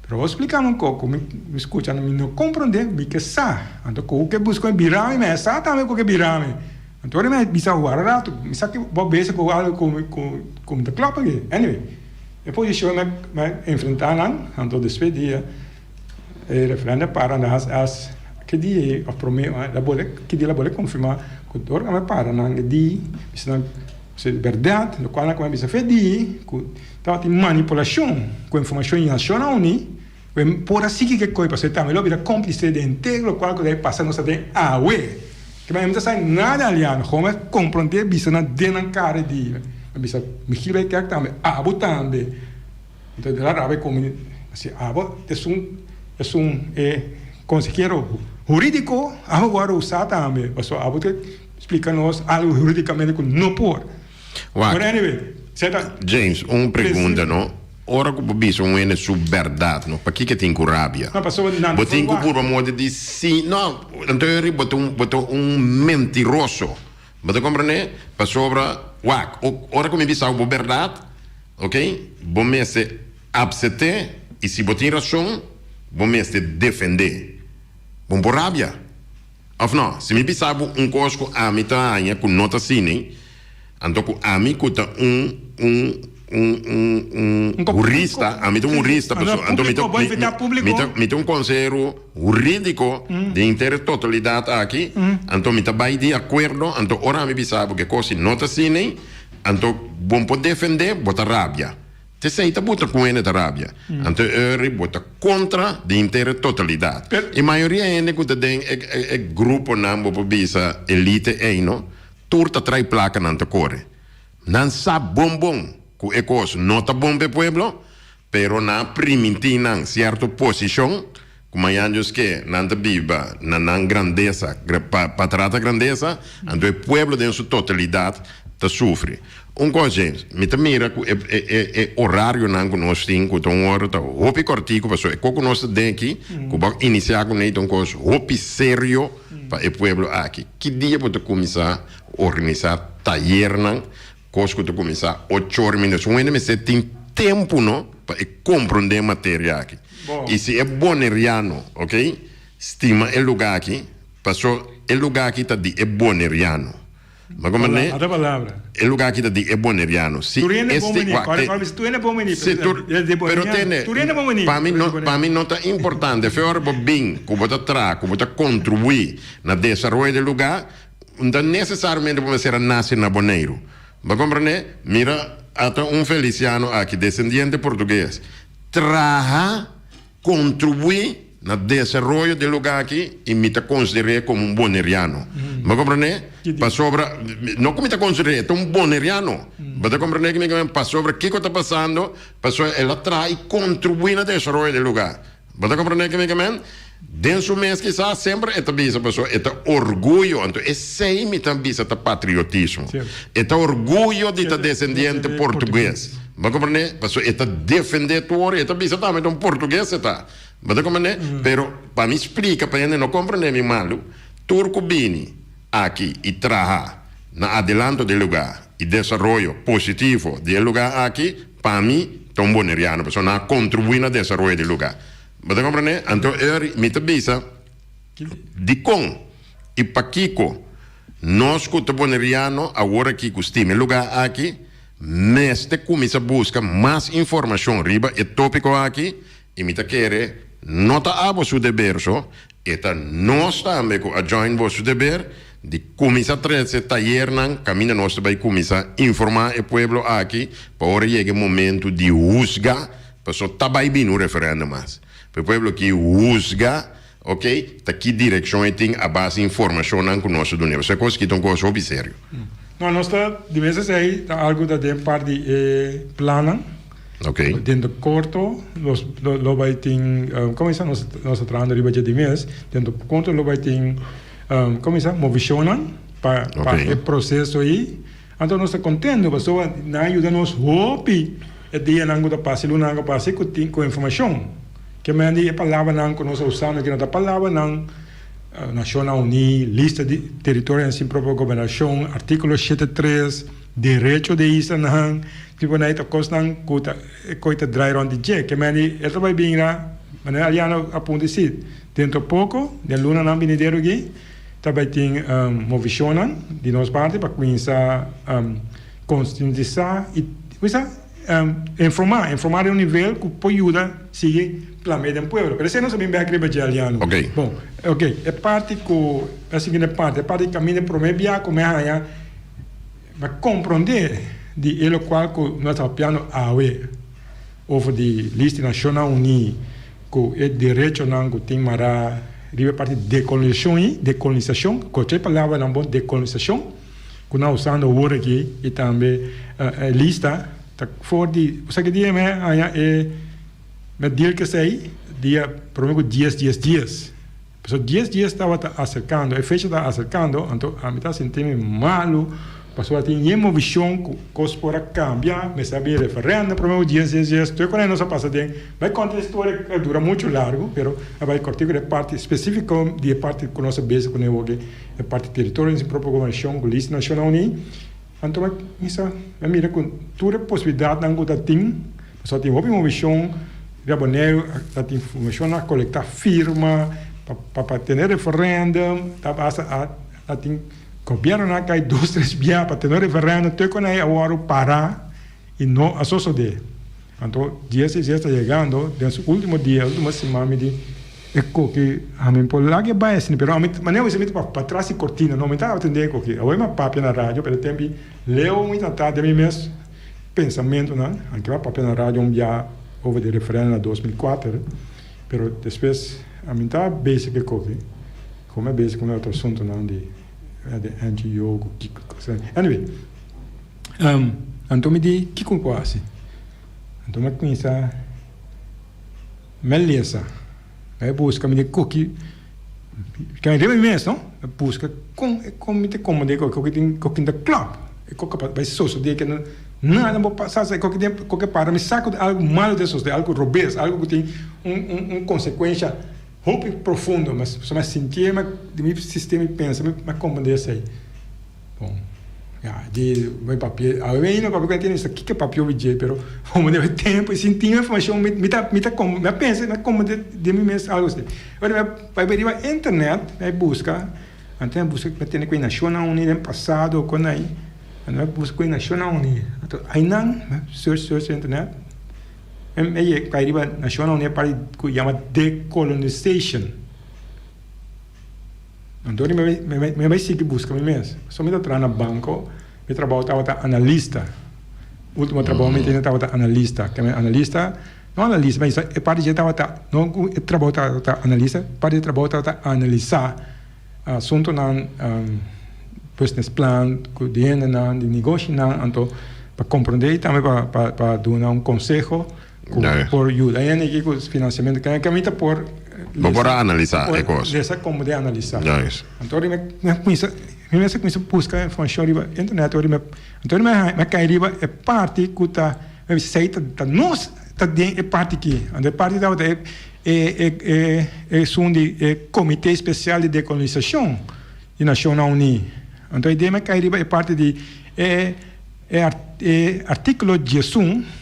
Pero bo splikami un koho ku mi skucha, mi no komprondé, mi ke sa. Anto ku ke buska mi bira mi, mi a sa tambe ku ke bira mi. Anto ora mi a bisa wara rato, mi sa ke bo besa ku algu ku ku mi ta klòp aki. Anyway, e posishon mi a enfrentá nan, anto despues di. E referendum para na as as ki dia ei of prome la bole ki dia la bole konfirma ku dor a para nan e di bisa nan si bèrdat lokual nan kuma bisa fe di ku tabatin manipulashon ku informashon di Nashonnan Uní ku e por a sigui ke koi pasobra e tambe lo bira kómplise den henter lokual ku ta pasa nos aden awe ke mi no ta sa nada aliano kon a komprondé bisa nan den nan kara e dia a bisa Michiel Bijkerk tambe abo tambe. Entonces de la rabia con mi si abo esun esun e consejero huridico abo worde usa tambe pasobra abo ta splica nos algo huridicamente cu no por. Wak. But anyway, se ta. James, un pregunta no, ora cu bo bisa un hende su berdad no, pakico e tin cu rabia? No, pasobra nan ta Bo tin cu verwacht. purba modo di si, no, anto bo ta un bo ta un mentiroso. Bo ta comprende? Pasobra. Wak, ora ku mi bisa bo bèrdat, ok, bo mester apsept'é i si bo tin rason, bo mester defend'é. Bo no por rabia. Òf no? Si mi bisa bo un kos ku ami ta haña ku no ta asina, anto ku ami ku ta un un un un un hurista, ami ta un hurista pasobra anto mi ta mi ta mi ta un konsehero hurídiko di henter e totalidat aki, anto mi ta bai di akuerdo, anto ora ami bisa bo ku e kos si no ta asina, anto bo no por defendé, bo ta rabia. T'esei ta buta ku hende ta rabia. Anto e ora bo ta kontra di henter e totalidat. E mayoria hende ku ta den e e gruponan bo por bisa elite ei no, tur ta trai plaka nan ta kore. Nan sa bon bon ku e kos no ta bon pa e pueblo, pero nan a primintí nan sierto posishon ku mañan Dios ke nan ta biba na nan grandesa, pa trata grandesa, anto e pueblo den su totalidat ta sufri. Un kos James, mi ta mira ku e e e orarionan ku nos tin ku ta un ora ta hopi kòrtiku pasobra e kos ku nos ta den aki ku bo a inisiá kuné ta un kos hopi serio pa e pueblo aki. Ki dia bo ta kuminsá organisá tayernan kos ku ta kuminsá ocho ora mi un hende mester tin tempu no pa e komprondé e materia aki. I si e boneriano ok stima e lugá aki pasobra e lugá aki ta di e boneriano. Ma como ne? Ata palabra. E lugar aki ta di e boneriano. Si Tur hende bon este bini. wak Kòrda te kòrda bisa tur hende bon bini. Si tur Pero di pero boneriano. tende Tur hende bon bini. pa mi Pero di no pa boneriano. mi no ta importante fe ora bo bin ku bo ta traha ku bo ta kontribuí na desaroyo di e lugar no ta nesesariamente bo mester a nase na Boneiru. Bo komprende? Mira ata un Feliciano aki desendiente portugues traha Kontribuí na desaroyo di e lugá aki i mi ta konsider'é komo un boneriano. Bo a komprendé? Pasobra, no ku mi ta konsider'é, e ta un boneriano. Bo ta komprendé ki mi ke men? Pasobra kiko ta pasando? Pasobra el a traha i kontribuí na desaroyo di e lugá. Bo ta komprendé ki mi ke men? Den su mes kisas semper e ta bisa pasobra e ta orguyo, anto esei mi ta bisa ta patriotismo. E ta orguyo di ta desendiente portugues. Bo a komprendé? Pasobra e ta defendé tur ora, e ta bisa tambe ta un portugues e ta. Bo ta komprendé? Pero pa mi splika pa hende no komprendé mi malu, tur ku bini aki i traha na adelanto di e lugá i desaroyo positivo di e lugá aki, pa mi ta un boneriano pasobra nan a kontribuí na desaroyo di e lugá. Bo ta komprendé? Anto e mi ta bisa, Dikon i pakiko nos ku ta boneriano awor aki ku stima e lugá aki mester kuminsá buska mas informashon riba e tópiko aki? I mi ta kere no ta abo su deber so, e ta nos tambe ku a join bo su deber di kuminsá trese tayernan kaminda nos ta bai kuminsá informá e pueblo aki pa ora yega e momentu di husga. Paso ta bai bini un referendum mas. Pa e pueblo ki husga, ok, ta ki direccion e tin a base informacionnan cu nos a duna. Paso e cos aki ta un cos hopi serio. No, nos ta, di mes esey ta algo ta den part di e plannan. Ok. Den de corto nos lo lo bai tin, como bisa, nos nos ta trahando riba dje di mes, den de corto lo bai tin, como bisa, movicionnan pa pa Ok. e proceso ey. Anto nos ta contento pasobra nan a yuda nos hopi e dianan cu ta pasa, e lunanan cu pasa cu tin cu informacion. Ke men di e palabranan cu nos a usando aki no ta palabranan Nacionnan Uní, lista di teritorionan sin propio gobernacion, articulo shete tres, derecho di islanan, tipo nan ta cosnan cu ta e coy ta draai rond di dje. Ke men di e ta bay bin na, manera Aliano a punta si, dentro poco, den lunanan binidero aki, Ta bai tin movishonnan di nos parti pa kuminsá konsientisá i kuminsá informá, informá den un nivel ku por yuda sigui plam'é den pueblo. Pero esei nos a bin bèk riba dje Aliano. Bon, oke, e parti ku e siguiente parti, e parti kaminda promé bia ku mi a haña mi a komprondé di e lokual ku nos ta papiando awe over di lista di Nashonnan Uní. Ku e derechonan ku tin mará riba e parti dekolonisashon i dekolonisashon, kocha e palabranan bon, dekolonisashon, ku nan usando awor aki i tambe e lista ta for di, bo sa ki dia mi a haña e mi a deal ku esei? Dia prome ku dies dies dies. Pasobra dies dies tabata aserkando, e fecha tabata aserkando, anto ami ta sinti mi malu pasobra tin yen movishon ku kos por a kambia, mester a bin referendum prome ku dies dies dies, tur e kos nos a pasa den, bai konta e historia a dura muchu largu, pero a bai kòrtiku di e parti spesifiko di e parti ku nos a beza kuné awoki, e parti teritorio di su propio gobernashon ku lista Nashonnan Uní. Anto mi a mi a mira ku tur e posibilidatnan ku ta tin, pasobra tin hopi movishon riba Boneiru, ta tin movishon a kolektá firma pa pa tene referèndum, ta basta a ta tin gobièrnunan a kai dos tres bia pa tene referèndum te ku nan a wòrdu pará i no a sosodé. Anto dies i dies ta yegando den su ultimo dia, ultimo siman mi di e koki ami por laga e bai asina pero ami manera mi ta patras di kortina no mi ta atende e koki awor mi a papia na radio pero e tempo leu mi ta ta den mi mes pensamentonan anke mi a papia na radio un bia over di referendum na 2004 pero despues ami ta bezig ku e koki como mi a bezig ku otro asuntonan di NGO ku kiko anyway. Anto mi di, Kiko mi por hasi? Anto mi a kuminsá mi a lesa, mi a buska, mi di koki, kende riba mi mes no, mi a buska kon kon mi ta komprendé koki, koki tin koki ta klòp, e koki a bai sosodé ke nada no por pasa, e koki tin koki a para mi sa ku algu malu ta sosodé, algu robes, algu ku tin un un un konsekuensha hopi profundo, mi a sintié di mi sistema di pensa mi a komprendé esei. Bon, ya, di mi papia, awe mi no papia ku entiende sa kiko papia obi dje, pero como debe tempo y sin tin informacion mi mi ta mi ta mi a pensa mi a como den mi mes algo así. Ora mi a bai riba internet mi a buska, anto mi a buska mi a tende ku e Nashonnan Uní den pasado kon ai, anto mi a buska ku e Nashonnan Uní, anto ainan mi a search search internet mi a yega kai riba Nashonnan Uní e parti ku yama decolonization. Anto mi mi bai sigui buska mi mes. Pasobra mi ta traha na banko, mi trabou tabata analista. Ultimo trabou mi tene tabata analista. Ke men analista, no analista, ma e parti dje tabata, no ku e trabou tabata analista, e parti di e trabou tabata analisá asuntunan, business plan ku di hendenan, di negoshinan, anto pa komprondé i tambe pa pa duna un konseho. Ku por yuda hende aki ku finansiamentu. Ke ke mi ta por Bo por a analisá e kos. Lesa komo den analisá. Anto ora mi mi kuminsá mi mester kuminsá buska informashon riba internet ora mi anto ora mi a mi a kai riba e parti ku ta mi bisa esei ta ta nos ta den e parti aki. Anto e parti tabata e e e esun di e komite spesial di dekolonisashon di Nashonnan Uní. Anto e dia mi a kai riba e parti di e e artíkulo diesun.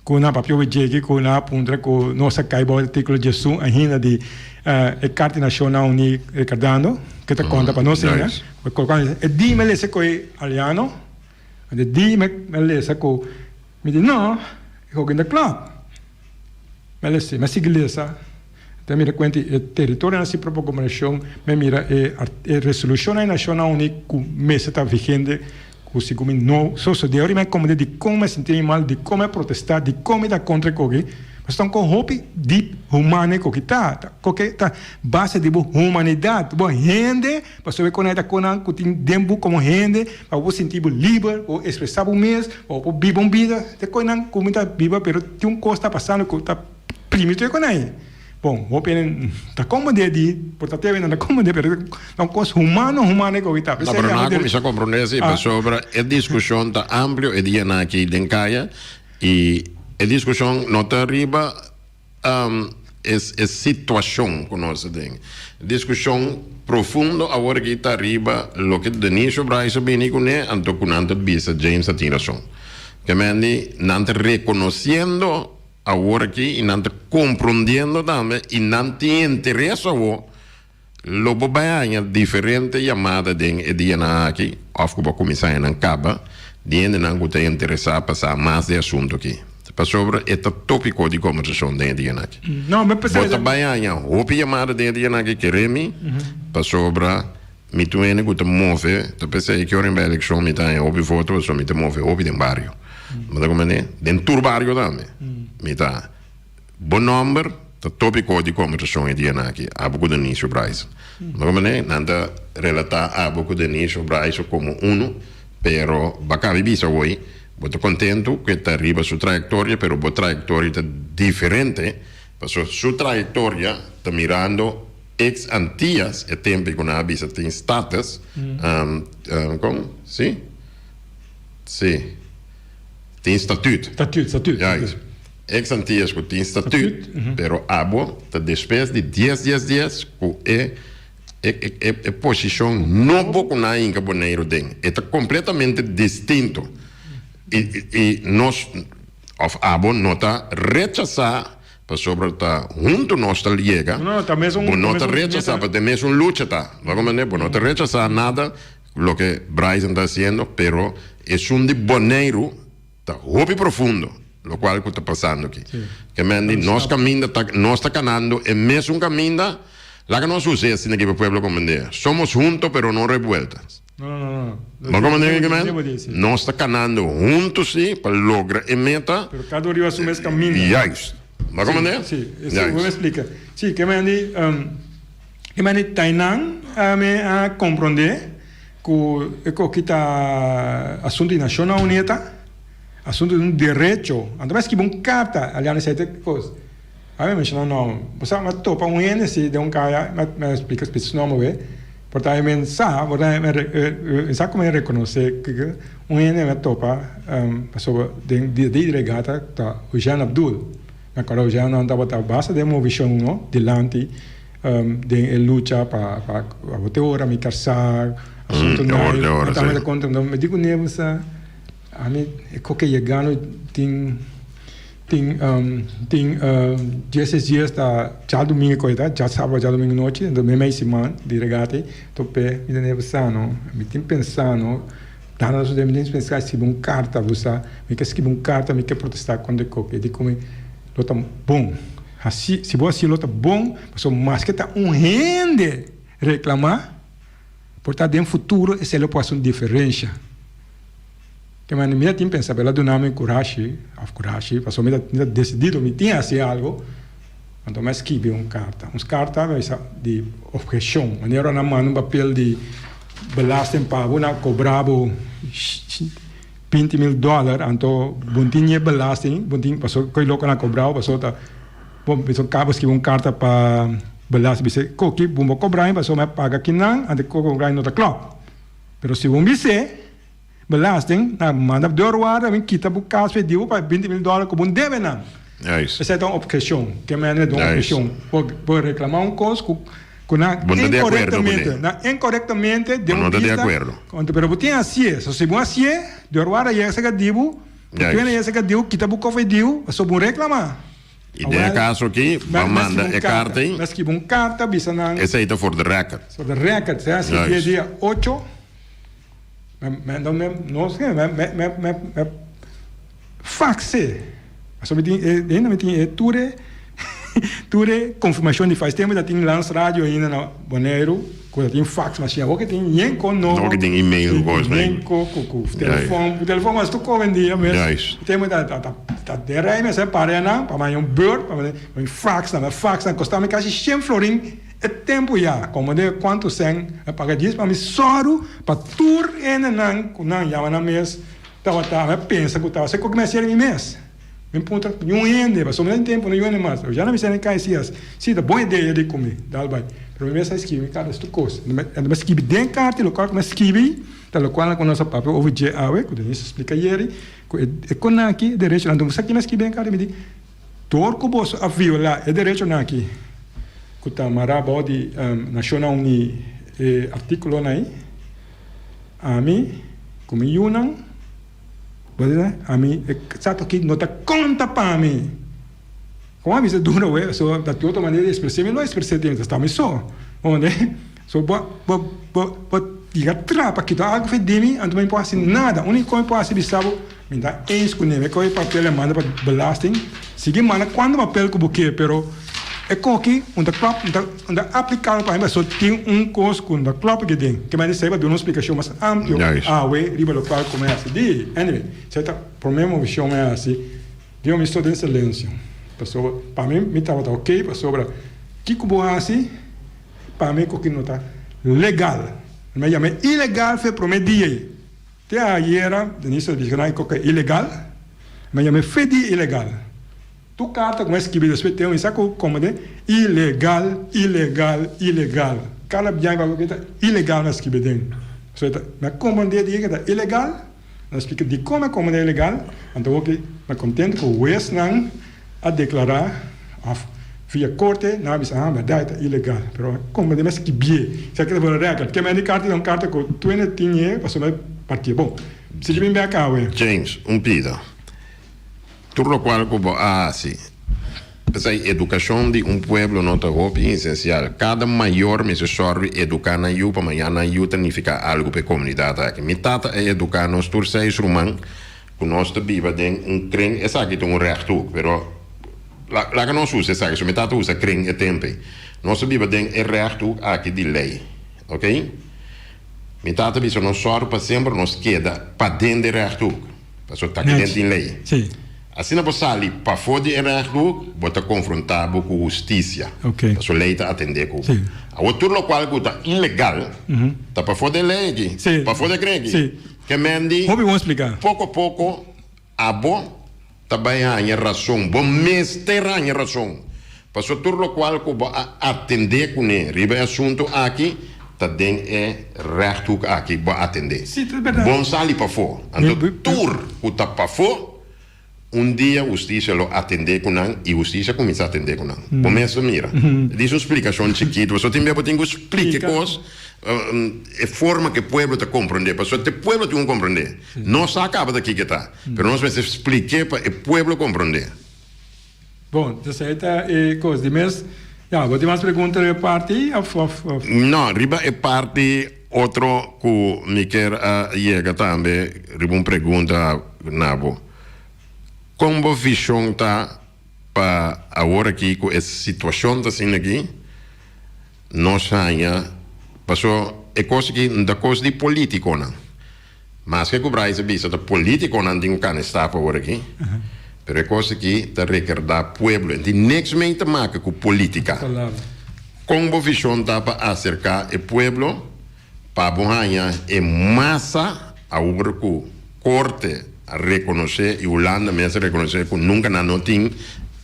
Ku nan papia obi djegi ku nan a puntra ku nos a kai bou artíkulo diesun ainda di e Karta di Nashonnan Uní rekordando ke ta konta pa nos ainda. E di mi a lesa ku e aliano, e di mi a lesa ku mi di no, e hopi no klòp. Mi a lesa, mi a sigui lesa, ta mira kuenta e teritorionan sin propio gobernashon, mi a mira e resolushonnan di Nashonnan Uní ku mester ta vigente. Ku si ku mi no sosodé ora mi a komprendé dikon mi a sinti mi mal, dikon mi a protestá, dikon mi ta kontra e koki, pasobra ta un kon hopi dip humano e koki ta. Ta koke ta base di bo humanidat, bo hende, pasobra e konai ta konan ku tin den bo komo hende pa bo por sinti bo liber, bo ekspresá bo mes, pa bo por biba un bida. Ta e koinan ku mi ta biba pero tin un kos ta pasando ku ta primi tur e konai. Bon, hopi hende ta komprendé di, por ta tebe nan ta komprendé, pero ta un kos humano, humano e koki ta. No, pero nan a kuminsá komprendé si, pasobra e diskushon ta amplio e dianan aki den kaya i e diskushon no ta riba e situashon ku nos ta den. Diskushon profundo awor aki ta riba loke Deniso Bryce a bini kuné, anto ku nan ta bisa James a tin rason. Kemendi nan ta rekonosiendo. Awor aki i nan ta komprondiendo tambe i nan tin interes awor, lo bo bai haña diferente yamada den e dianan aki òf ku bo a kuminsá haña nan kaba di hendenan ku ta interesá pa sa mas di e asuntu aki. Pasobra e ta tópiko di kombersashon den e dianan aki. Bo ta bai haña hopi yamada den e dianan aki, kere mi, pasobra mi tur hende ku ta move, ta p'esei ki ora mi bai elekshon mi ta haña hopi voto pasobra mi ta move hopi den bario. Bo ta comprende? Den tur bario tambe. Mi ta. Bo nomber ta topico di conversacion e dianan aki, abo cu Denicio Bryson. Bo ta comprende? Nan ta relata abo cu Denicio Bryson como uno, pero bo a cabi bisa hoy, bo ta contento cu e ta riba su trayectoria, pero bo trayectoria ta diferente, pasobra su trayectoria ta mirando ex Antillas, e tempo cu nan a bisa tin status, con? Si? Sí. Tin statuut. Statuut, statuut. Juist. Ex Antillas ku tin statuut, pero abo ta despues di dies dies dies ku e E e e posishon nobo ku nan a hinka Boneiru den, e ta kompletamente distinto. I i nos òf abo no ta rechasá pasobra ta huntu nos ta yega. No, no, ta mes un. Bo no ta rechasá, pasobra ta mes un lucha ta. Bo a komprendé? Bo no ta rechasá nada loke Bryson ta hasiendo, pero esun di Boneiru Ta hopi profundo locual cu ta pasando aki. Ke men di nos caminda ta nos ta canando e mesun caminda, laga nos usa asina aki pa pueblo comprende. Somos junto pero no revueltas. No, no, no, no. Bo comprende ke men? Nos ta canando hunto si pa logra e meta. Pero cada un riba su mes caminda. Juist. Bo comprende? Si, si. Esey bo me explica. Si, ke men di, ke men di Tainan a me a comprende. Ku e koki ta asuntu di Nashonnan Uní ta asuntu di un derecho. Anto mi a skibi un karta aliando esei te kos. A mi menshoná nòmber. Bo sa mi a topa un hende si den un kaya mi a splika su nòmber awe. Por ta mi sa por ta mi sa komo mi rekonosé kiko un hende mi a topa pasobra den dia di regata ta Eugène Abdul. Mi a kòrda Eugène tabata basta den movishon no dilanti. Den e lucha pa pa abo te ora mi kasá, asuntu Mm, nan, te ora, mi tambe sí. ta konta, mi di kuné bo sa, ami e koke yegando tin tin tin dieses dies ta djadumingu koe ta, djasabra djadumingu nochi, enton meimei siman di regate top'é, mi ta ne bo sa no, mi tin pensa no, dana su mi tin pensa skibi un karta bo sa, mi ke skibi un karta mi ke protestá kontra e koke, e di ku mi lo ta bon. Hasi, si bo hasi lo ta bon, pasobra maske ta un hende reklamá, por ta den futuro esei lo por hasi un diferensha. Ke manera mi ta tin pensa, pero el a duna mi kurashi, òf kurashi, pasobra mi ta mi ta desidido, mi tin hasi algu, anto mi a skibi un karta. Un karta mi a bisa di opheshon, manera ora nan manda un papel di belasting pa bo, nan a kobra bo 20.000 dòler anto bo tin e belasting bo tin paso koe loko nan kobrao paso ta bo bisa kaba skibi un karta pa belasting bisa koki bo bo kobra mi paso mi a paga kinan anto koki bo kobra mi no ta klòp pero si bo bis'e belasting nan manda deurwaarder mi kita bo kas p'e dibo pa 20.000 dòler ku bo debe nan esei ta un obheshon ke mende ta un obheshon bo reklama un kos ku Ku nan Bo no ta di akuerdo ku inkorektamente, ne. nan inkorektamente Bo den no un ta di bista, akuerdo. konta, pero bo tin hasié. So si bo hasié, Dios warda yega serka di bo, bo Juist. twene yega serka di bo, kita bo kof ei di bo, pasobra bo reklamá. I den e Awel, kaso aki, mi bo a a manda skibi un e karta, karta ei. mi a skibi un karta bisa nan. Esei ta for the record. For the record, sea skibi e Juist. dia ocho, mi, mi, no, mi, no skibi, mi, mi, mi, mi, mi fax'é. Pasobra mi tin e, ainda mi tin e tur e tur e konfirmashon di fax. Tempu ta tin Lans Radio ainda na Boneiru ku ta tin fax mashina. Awor ke tin yen ko nobo. Awor ke tin email ku kos Yen ko ku ku telefon. Telefon mas tur kowendia mes. Tempu ta ta ta den rei mester para nan pa manda un beurt pa manda un fax nan. Fax nan kosta mi kasi shen florin e tempu ya. Komo de kuantu sèn mi paga djis pa mi sòru pa tur hendenan ku nan yama nan mes. Tabata, mi a pensa ku tabata esei ku mi a hasier mi mes. Mi puntra niun hende, pasobra mi ta den tempu no yu hende mas. Ya na mi sena kai si as, si ta bon idea di ku mi, dal bai. Pero mi mes a skibi mi karta es tur kos. Mi a skibi den karta i lokual ku mi a skibi ta lokual ku nos a papia over dje awe, ku Denise a splika ayeri, ku e konan aki e derechonan. Anto sa ki mi a skibi den karta? Mi di, dor ku boso a viola e derechonan aki ku ta mará bou di Nashonnan Uní e artíkulonan ei, Ami ku mi yunan, bo ta sa, ami e sato aki no ta konta pa mi. Kon a bisa duna we, so ta tin otro manera di ekspres'é, mi no ekspres'é den, ta sta mi so. Bo manda? So bo bo bo bo yega trapa kita algu fe di mi, anto mi no por hasi nada. Úniko kos mi por hasi bisa bo, mi ta eens kuné, mi kohe papel e manda pa belasting, sigui manda kuantu papel ku bo ke, pero e koki un ta klòp, un ta. Un ta aplicabel pa hende pasobra tin un cos cu no ta klop aki den. Ke manera esey pa duna un splicacion mas amplio awe riba locual cu mi a haci di. Anyway, esey ta prome movicion mi a haci. Dios mi sto den silencio pasobra pa mi mi tabata ok pasobra kico bo haci pa mi cu ki no ta legal. Mi a yama e ilegal fe prome dia ey. Te ayera Denise a bisa nan e coca ilegal. Mi a yama e fe dia ilegal. Tur karta ku mi a skibi despues ten un sa ku komo den ilegal, ilegal, ilegal. Kada biaha mi papia ta ilegal mi a skibi den. So e ta mi a komprendé di ke ta ilegal, mi a splika dikon mi a komprendé ilegal, anto hopi mi a kontentu ku huesnan a deklará òf. Via korte nan a bisa ha berdad e ta ilegal pero a komprende mes skibié esaki ta for e record ke men di karta ta un karta ku tuende tin e pasobra e partié bon sigui bin bek awe. James, un pida. Tur lokual ku bo a hasi. P'esei edukashon di un pueblo no ta hopi esensial. Kada mayor mester sòru eduká nan yu pa mañana nan yu ta nifiká algu pa e komunidat aki. Mi tata a eduká nos tur seis ruman ku nos ta biba den un kren, esaki ta un rechthoek, pero laga nos usa esaki, so mi tata usa kren e tempu ei. Nos ta biba den e rechthoek aki di lei, ok? Mi tata bisa nos sòru pa semper nos keda paden di rechthoek, pasobra ta aki den tin lei. Asina bo sali pafó di e rechthoek, bo ta konfrontá bo ku hustisia, pasobra lei ta atendé ku bo. Awor tur lokual ku ta ilegal ta pafó di e lei aki, pafó di e kren aki. Ke men di, Hopi bon spliká. Poko poko abo ta bai haña rason. Bo mester haña rason. Pasobra tur lokual ku bo a atendé kuné riba e asuntu aki ta den e rechthoek aki bo a atendé. Sí, ta bèrdat. Bon sali pafó. Anto tur ku ta pafó, un dia hustisia lo atendé ku nan i hustisia kuminsá atendé ku nan. Bo mes ta mira. Dis un splikashon chikitu, pasobra tin bia bo tin ku splika e kos e forma ku e pueblo ta komprondé, pasobra te pueblo tin ku komprondé. Nos sa kaba ta kiko e ta, pero nos mester splik'é pa e pueblo komprondé. Bon, esei ta e kos. Di mes, ya, bo tin mas pregunta riba e parti òf òf òf? No, riba e parti otro ku mi kier a yega tambe riba un pregunta na bo. Kon bo vishon ta pa awor aki ku e situashon ta asina aki nos haña paso e kos aki no ta kos di politikonan. Maske ku Bryce a bisa ta politikonan tin ku kane stap awor aki, pero e kos aki ta rekerdá pueblo. En tin niks mei ta maka ku politika. Kon bo vishon ta pa aserká e pueblo pa bo haña e masa awor ku korte a rekonosé i Hulanda mes a rekonosé ku nunka nan no tin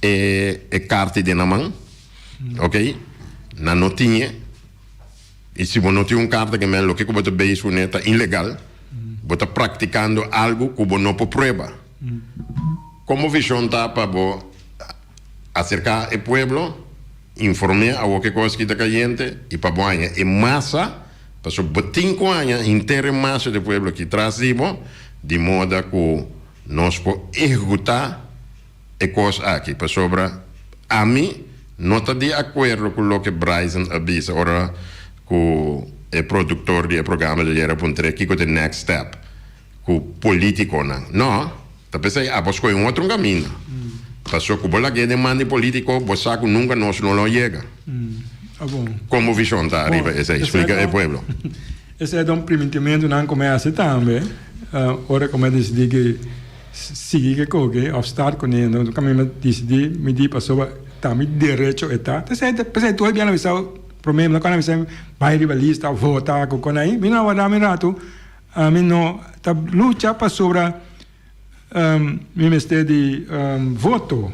e karti den nan man? Oke, nan no tin e. I si bo no tin un karta ke men loke ku bo ta beis kuné ta ilegal, bo ta praktikando algu ku bo no por prueba. Kon bo vishon ta pa bo aserká e pueblo, inform'é awor ke kos ki ta kayente i pa bo haña e masa, pasobra bo tin ku haña henter e masa di pueblo aki tras di bo, di moda ku nos por ehekutá e kos aki pasobra ami no ta di akuerdo ku loke Bryson a bisa ora ku e produktor di e programa djayer a puntr'é kiko ta e next step ku politikonan. No, ta p'esei abo skohe un otro kaminda pasobra ku bo lag'é den man di politiko bo sa ku nunka nos no lo yega. Kon bo vishon ta riba esei? Splika e pueblo. Esei ta un primintimentunan ku mi a hasi tambe ora ku mi a disidí ku Sigui ke koke of start kuné no kaminda mi disidí mi di pasobra ta mi derecho e ta p'esei p'esei tur biaha nan bisa promé nan cuando nan bisa bai riba lista of vota ku kon ahi mi no a warda mi ratu ami no ta lucha pasobra mi mester di voto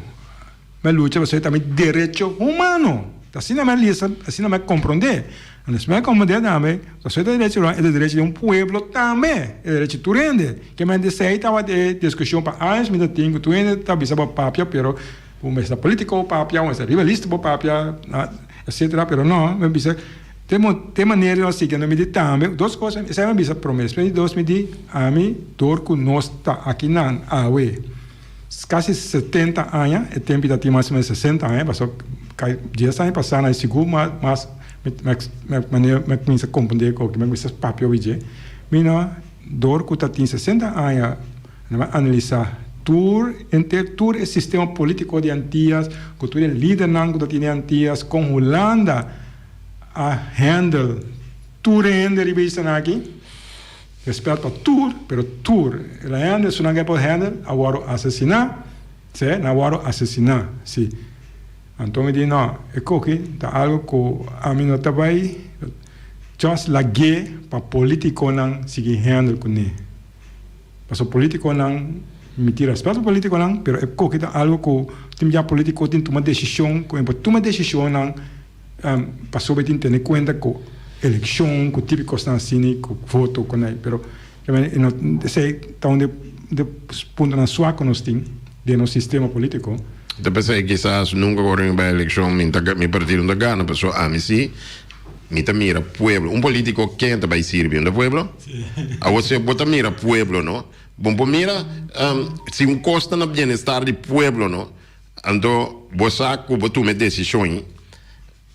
Mi a lucha pasobra ta mi derecho humano. Ta asina mi a lesa, asina mi a comprende. Anto si mi a comprende tambe, pasobra ta derecho humano, e ta derecho di un pueblo tambe, e derecho di tur hende. Ke men esei tabata e discusion pa años mi ta tin ku tur hende ta bisa bo papia, pero bo mester ta politico papia, bo mester riba lista bo papia, etcetera, pero no, mi a bisa te manera nos sigui, anto mi di tambe dos cos, esei mi a bisa prome, despues di dos mi di ami dor ku nos ta akinan awe. Casi 70 aña, e tempi ta tin mas o menos 60 aña, paso cay dies aña pasa na sigur mas mas manera mi a cuminsa comprende cu mi a cuminsa papia obi dje, mi no door cu ta tin 60 aña mi a analisa tur henter tur e sistema politico di Antillas cu tur e lidernan cu ta tin den Antillas con Hulanda a handle tur hende riba e islanan aki. Respet pa tur, pero tur el a hende, esunnan ke por hende a wòrdu asesiná, se, nan a wòrdu asesiná, si. Anto mi di, no, e koki ta algu ku ami no ta bai just lag'é pa politikonan sigui handle kuné. Pasobra politikonan, mi tin respet pa politikonan, pero e koki ta algu ku tin bia politiko tin tuma desishon, ku e por tuma desishonnan. Pasobra e tin tene kuenta ku elekshon, ku tipo di kosnan asina, ku voto, ku nai. Pero esei ta un di e puntonan suak ku nos tin den nos sistema politiko. Ta p'esei kisas nunka ora mi bai elekshon mi ta mi partido no ta gana pasobra ami si mi ta mira pueblo. Un politico ken ta bai sirbi un ta pueblo? Awor si bo ta mira pueblo no bo por mira si un kos ta na bienestar di pueblo no anto bo sa ku bo tuma e desishon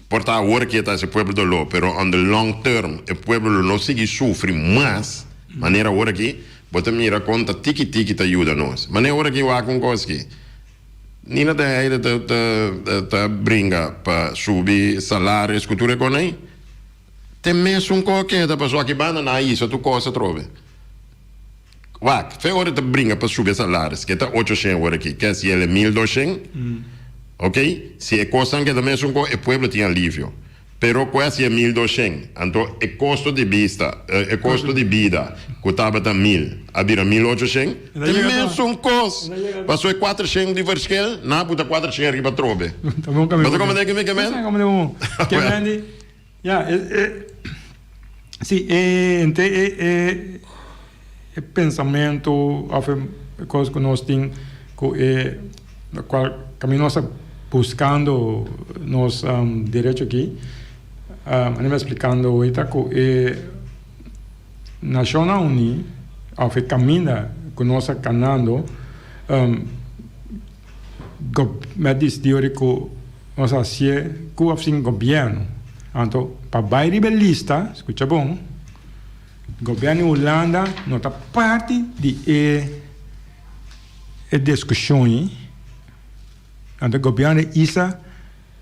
por ta awor ke ta hasi pueblo doló pero on the long term e pueblo lo no sigui sufri mas manera awor aki bo ta mira kon ta tiki tiki ta yuda nos manera awor aki wak un kos ki Nina de Heide ta ta ta bringa pa subi salaris ku tur e kon ei te mesun ko keda pasobra aki banda nan a hisa tur kos atrobe wak fe ora ta bringa pa subi e salaris ke ta ocho shen awor aki ke si el e 1200 ok si e kosnan keda mesun ko e pueblo tin alivio. Pero ku hasi e 1200, anto e kosto di bista, e kosto di bida ku tabata 1000 a bira 1800, ta mesun kos. Paso e 400 di verschil, nan a buta 400 ariba atrobe. Bo ta komprende ke mi ke men? Ke men di, ya, e, si, e henter e, e pensamentu òf e kos ku nos tin ku e lokual kaminda nos ta buskando nos derecho aki, mi ta splikando hoy ta ku e Nashonnan Uní òf e kaminda ku nos ta kanando mi a disidí ora ku nos a hasié ku òf sin gobièrnu. Anto pa bai riba e lista, skucha bon. Gobierno di Hulanda no ta parti di e e discusion ei. Anto gobierno di isla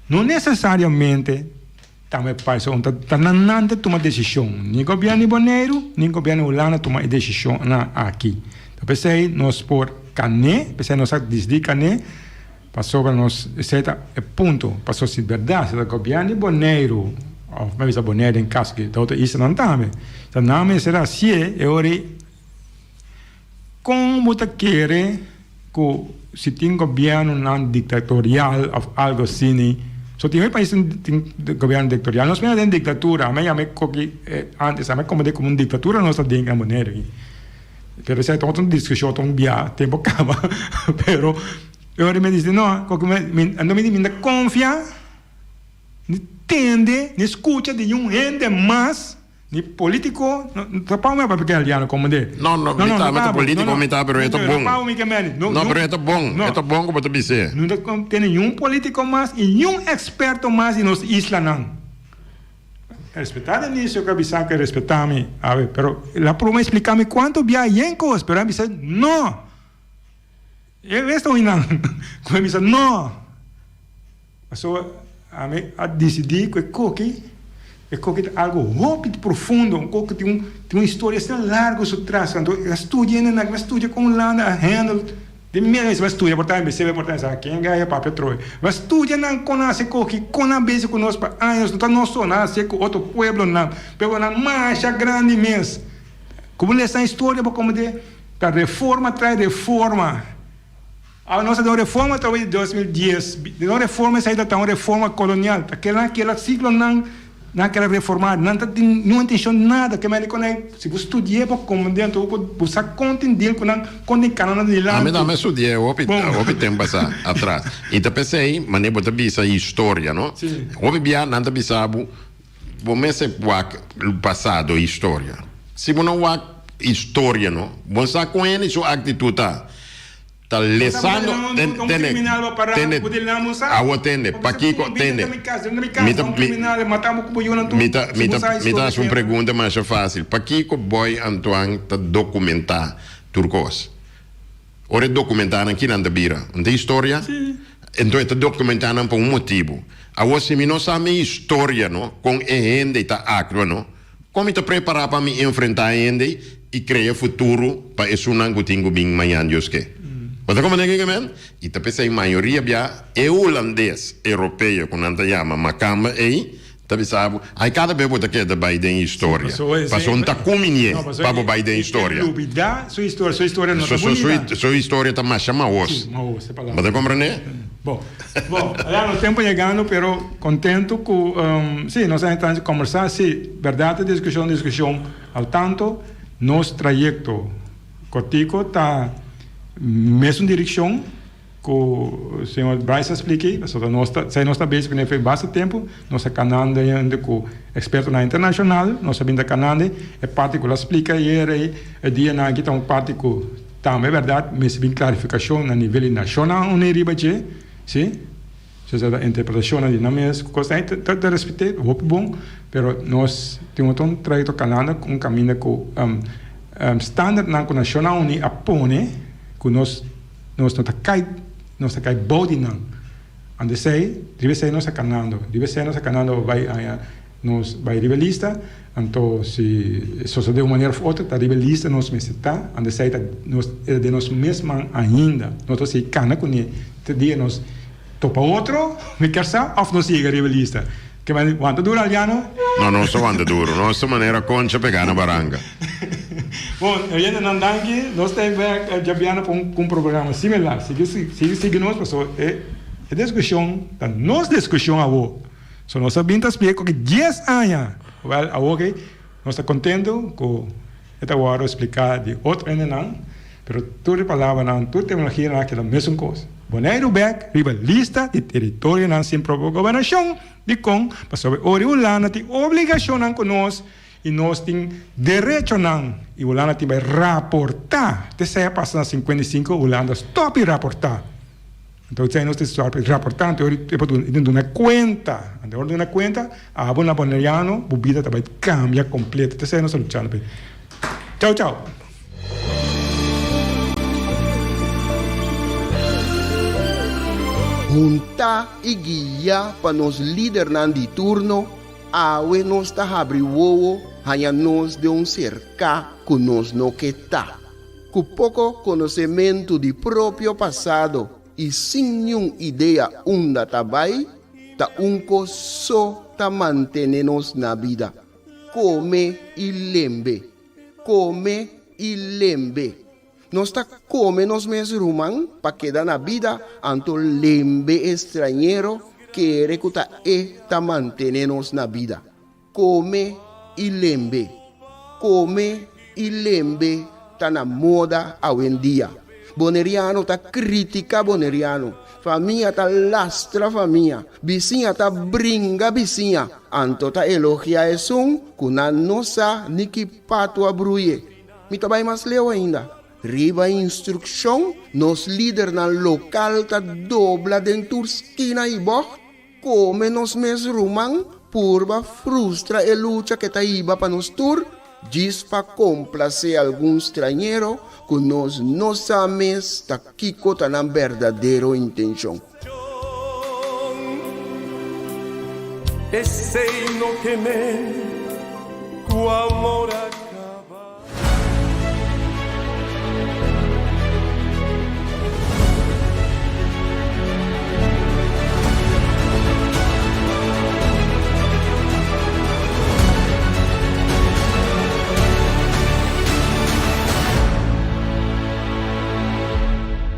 no necesariamente tambe parti ta ta nan nan ta tuma decision. Ni gobierno di Boneiru ni gobierno di Hulanda tuma e decisionnan aki. Ta p'esei nos por kané, p'esei nos a disidi kané Pasobra nos, esei ta e punto, pasobra si berdad si ta gobierno di Boneiru, of mi a bisa Boneiru den caso di otro islanan tambe, ta nan mester hacié e ora ei, con bo ta kere cu si tin gobiernonan dictatorial of algo asini, so tin hopi pais tin gobierno dictatorial, nos mira den dictatura, ami a yama e koki antes, ami a komprende como un dictatura nos ta den na Boneiru aki, pero esei ta otro discusion, otro bia, tempo caba, pero. E ora mi a dici, No, koke mi, mi, anto mi di, mi ta confia, ni tende, ni scucha di niun hende mas, ni politico, no, no ta pau mi a papia Galiano como de. No, no, mi ta, mi ta politico, mi ta, pero e ta bon. No, mi ke meni. No, pero e ta bon, e ta bon ku bo ta bis'é. No ta tende niun politico mas y niun experto mas di nos islanan. Respetá Denicio ku a bisa ku e respetá mi, awe, pero el a proba explica mi cuanto bia yen cos, pero a bisa no. E bes ta oinan ku e bisa no. Pasobra ami a disidí ku e koki, e koki ta algu hopi profundo, un koki tin un tin un historia asina largu su tras. Anto e a studia hende nan, a studia kon Hulanda a handle den mi mes a studia por ta MBC por ta sa ken gaya papia troe. A studia nan kon nan hasi e koki, kon nan a besi ku nos pa años, no ta nos so, nan a hasi ku otro pueblonan, pueblonan masha grandi mes. Ku bo lesa historia bo komprende ta reforma trae reforma. Awe nos ta den un reforma atraves di 2010. Den un reforma esei ta ta un reforma kolonial. Ta kela kela siglonan nan kere reforma. Nan ta tin niun intencion nada. Ke mende konai si bo studi'e bo komprende anto bo por bo sa kon tin deal ku nan, kon tin kana nan dilanti. Ami tambe studi'e hopi hopi tempo pasa atras. I ta p'esei manera bo ta bisa historia no. Hopi bia nan ta bisa bo Bo mester wak pasado, historia. Si bo no wak historia no, bo sa con hende su actitud ta. Ta lesando, tende, tende, awo tende, pakico, tende, mi ta, mi ta, mi ta, mi ta haci un pregunta masha facil, pakico Boy Antoine ta documenta tur cos? Ora e documentá nan, kinan ta bira? Un ta historia? Enton e ta documentá nan pa un motibu. Awor, si mi no sa mi historia, no, con e hende ta actua, no, con mi ta prepará pa mi enfrentá e hende i crea futuro pa esunnan cu tin cu bin mañan, Dios ke? Bo ta comprende kico mi men? I ta p'esei mayoria bia e hulandes europeo cu nan ta yama macamba ei, Ta bisa bo, ai kada bes bo ta keda bai den historia. Pasobra no ta kuminie pa bo bai den historia. Lubida su historia, su historia no ta bunita. Su historia ta masha mahos. Bo ta komprende? Bo, bo, ya nos tempo yegando, pero contento ku, si, nos a entra kombersa, si, berdad e diskushon, diskushon al tanto, nos trayekto kortiko ta mesun direkshon. Ku señor Bryce a splika ei, pasobra nos ta, esei nos ta bezig kuné for basta tempu, nos ta kanando hende ku ekspertonan internashonal, nos a bin ta kanando e parti ku lo a splika ayer ei, e dianan aki ta un parti ku tambe bèrdat mester bin klarifikashon na nivel di Nashonnan Uní riba dje, si, so ta interpretashonnan di nan mes, ku kosnan ei ta ta respet'é hopi bon, pero nos tin otro un trayekto kanando un kaminda ku standardnan ku Nashonnan Uní a pone ku nos. Nos no ta kai, nos ta kai bou di nan. Anto esei, riba esei nos ta kanando, riba esei nos ta kanando bai haña nos bai riba e lista. Anto si sosode un manera of otro ta riba e lista nos mester ta, anto esei ta nos e ta den nos mes man ainda. Nos ta sigui kana kuné te dia nos topa otro, mi kier sa, of nos yega riba e lista. Ke mane wanta duro Alviano? No, nos ta wanta duro. Nos ta manera concha pegá na baranga. Bon, oyentenan danki. Nos ta bek djabiana pa un un programa similar. Sigui sigui sigui nos pasobra e e diskushon ta nos diskushon awo. So nos a bin ta splika ku dies aña. Wèl awo ke nos ta kontento ku e ta wòrdu spliká di otro hendenan. Pero tur e palabranan, tur terminologianan a keda mesun kos. Boneiru bek riba lista di teritorionan sin propio gobernashon. Dikon? Pasobra ora e Hulanda tin obligashonnan ku nos i nos tin derechonan i Hulanda tin bai raportá. Te esei a pasa na 55, Hulanda stòp di raportá. Anto esei nos tin stòp di raportá, anto e por duna, e tin duna kuenta. Anto ora duna kuenta, abo na boneriano bo bida ta bai kambia kompleto. Te esei nos ta luchando p'e. Chau chau. Huntá i guiá pa nos lidernan di turno, awe nos ta habri wowo haña nos den un serká ku nos no ke ta. Ku poko konosementu di propio pasado i sin niun idea unda ta bai, ta un kos so ta mantené nos na bida, kome i lembe. Kome i lembe. Nos ta kome nos mes ruman pa keda na bida, anto lembe e strañero kere ku ta e ta mantene nos na bida. Kome i lembe. Kome i lembe ta na moda awendia. Boneriano ta kritika boneriano. Famia ta lastra famia. Bisiña ta bringa bisiña. Anto ta elogia esun ku nan no sa ni ki patu a bruye. Mi ta bai mas leu ainda. Riba instrukshon, nos lidernan lokal ta dobla den tur skina i bògt, kome nos mes ruman, purba frustra e lucha ke ta hiba pa nos tur, djis pa komplasé algun strañero ku nos no sa mes ta kiko ta nan berdadero intenshon. Esei no ke men ku amor a.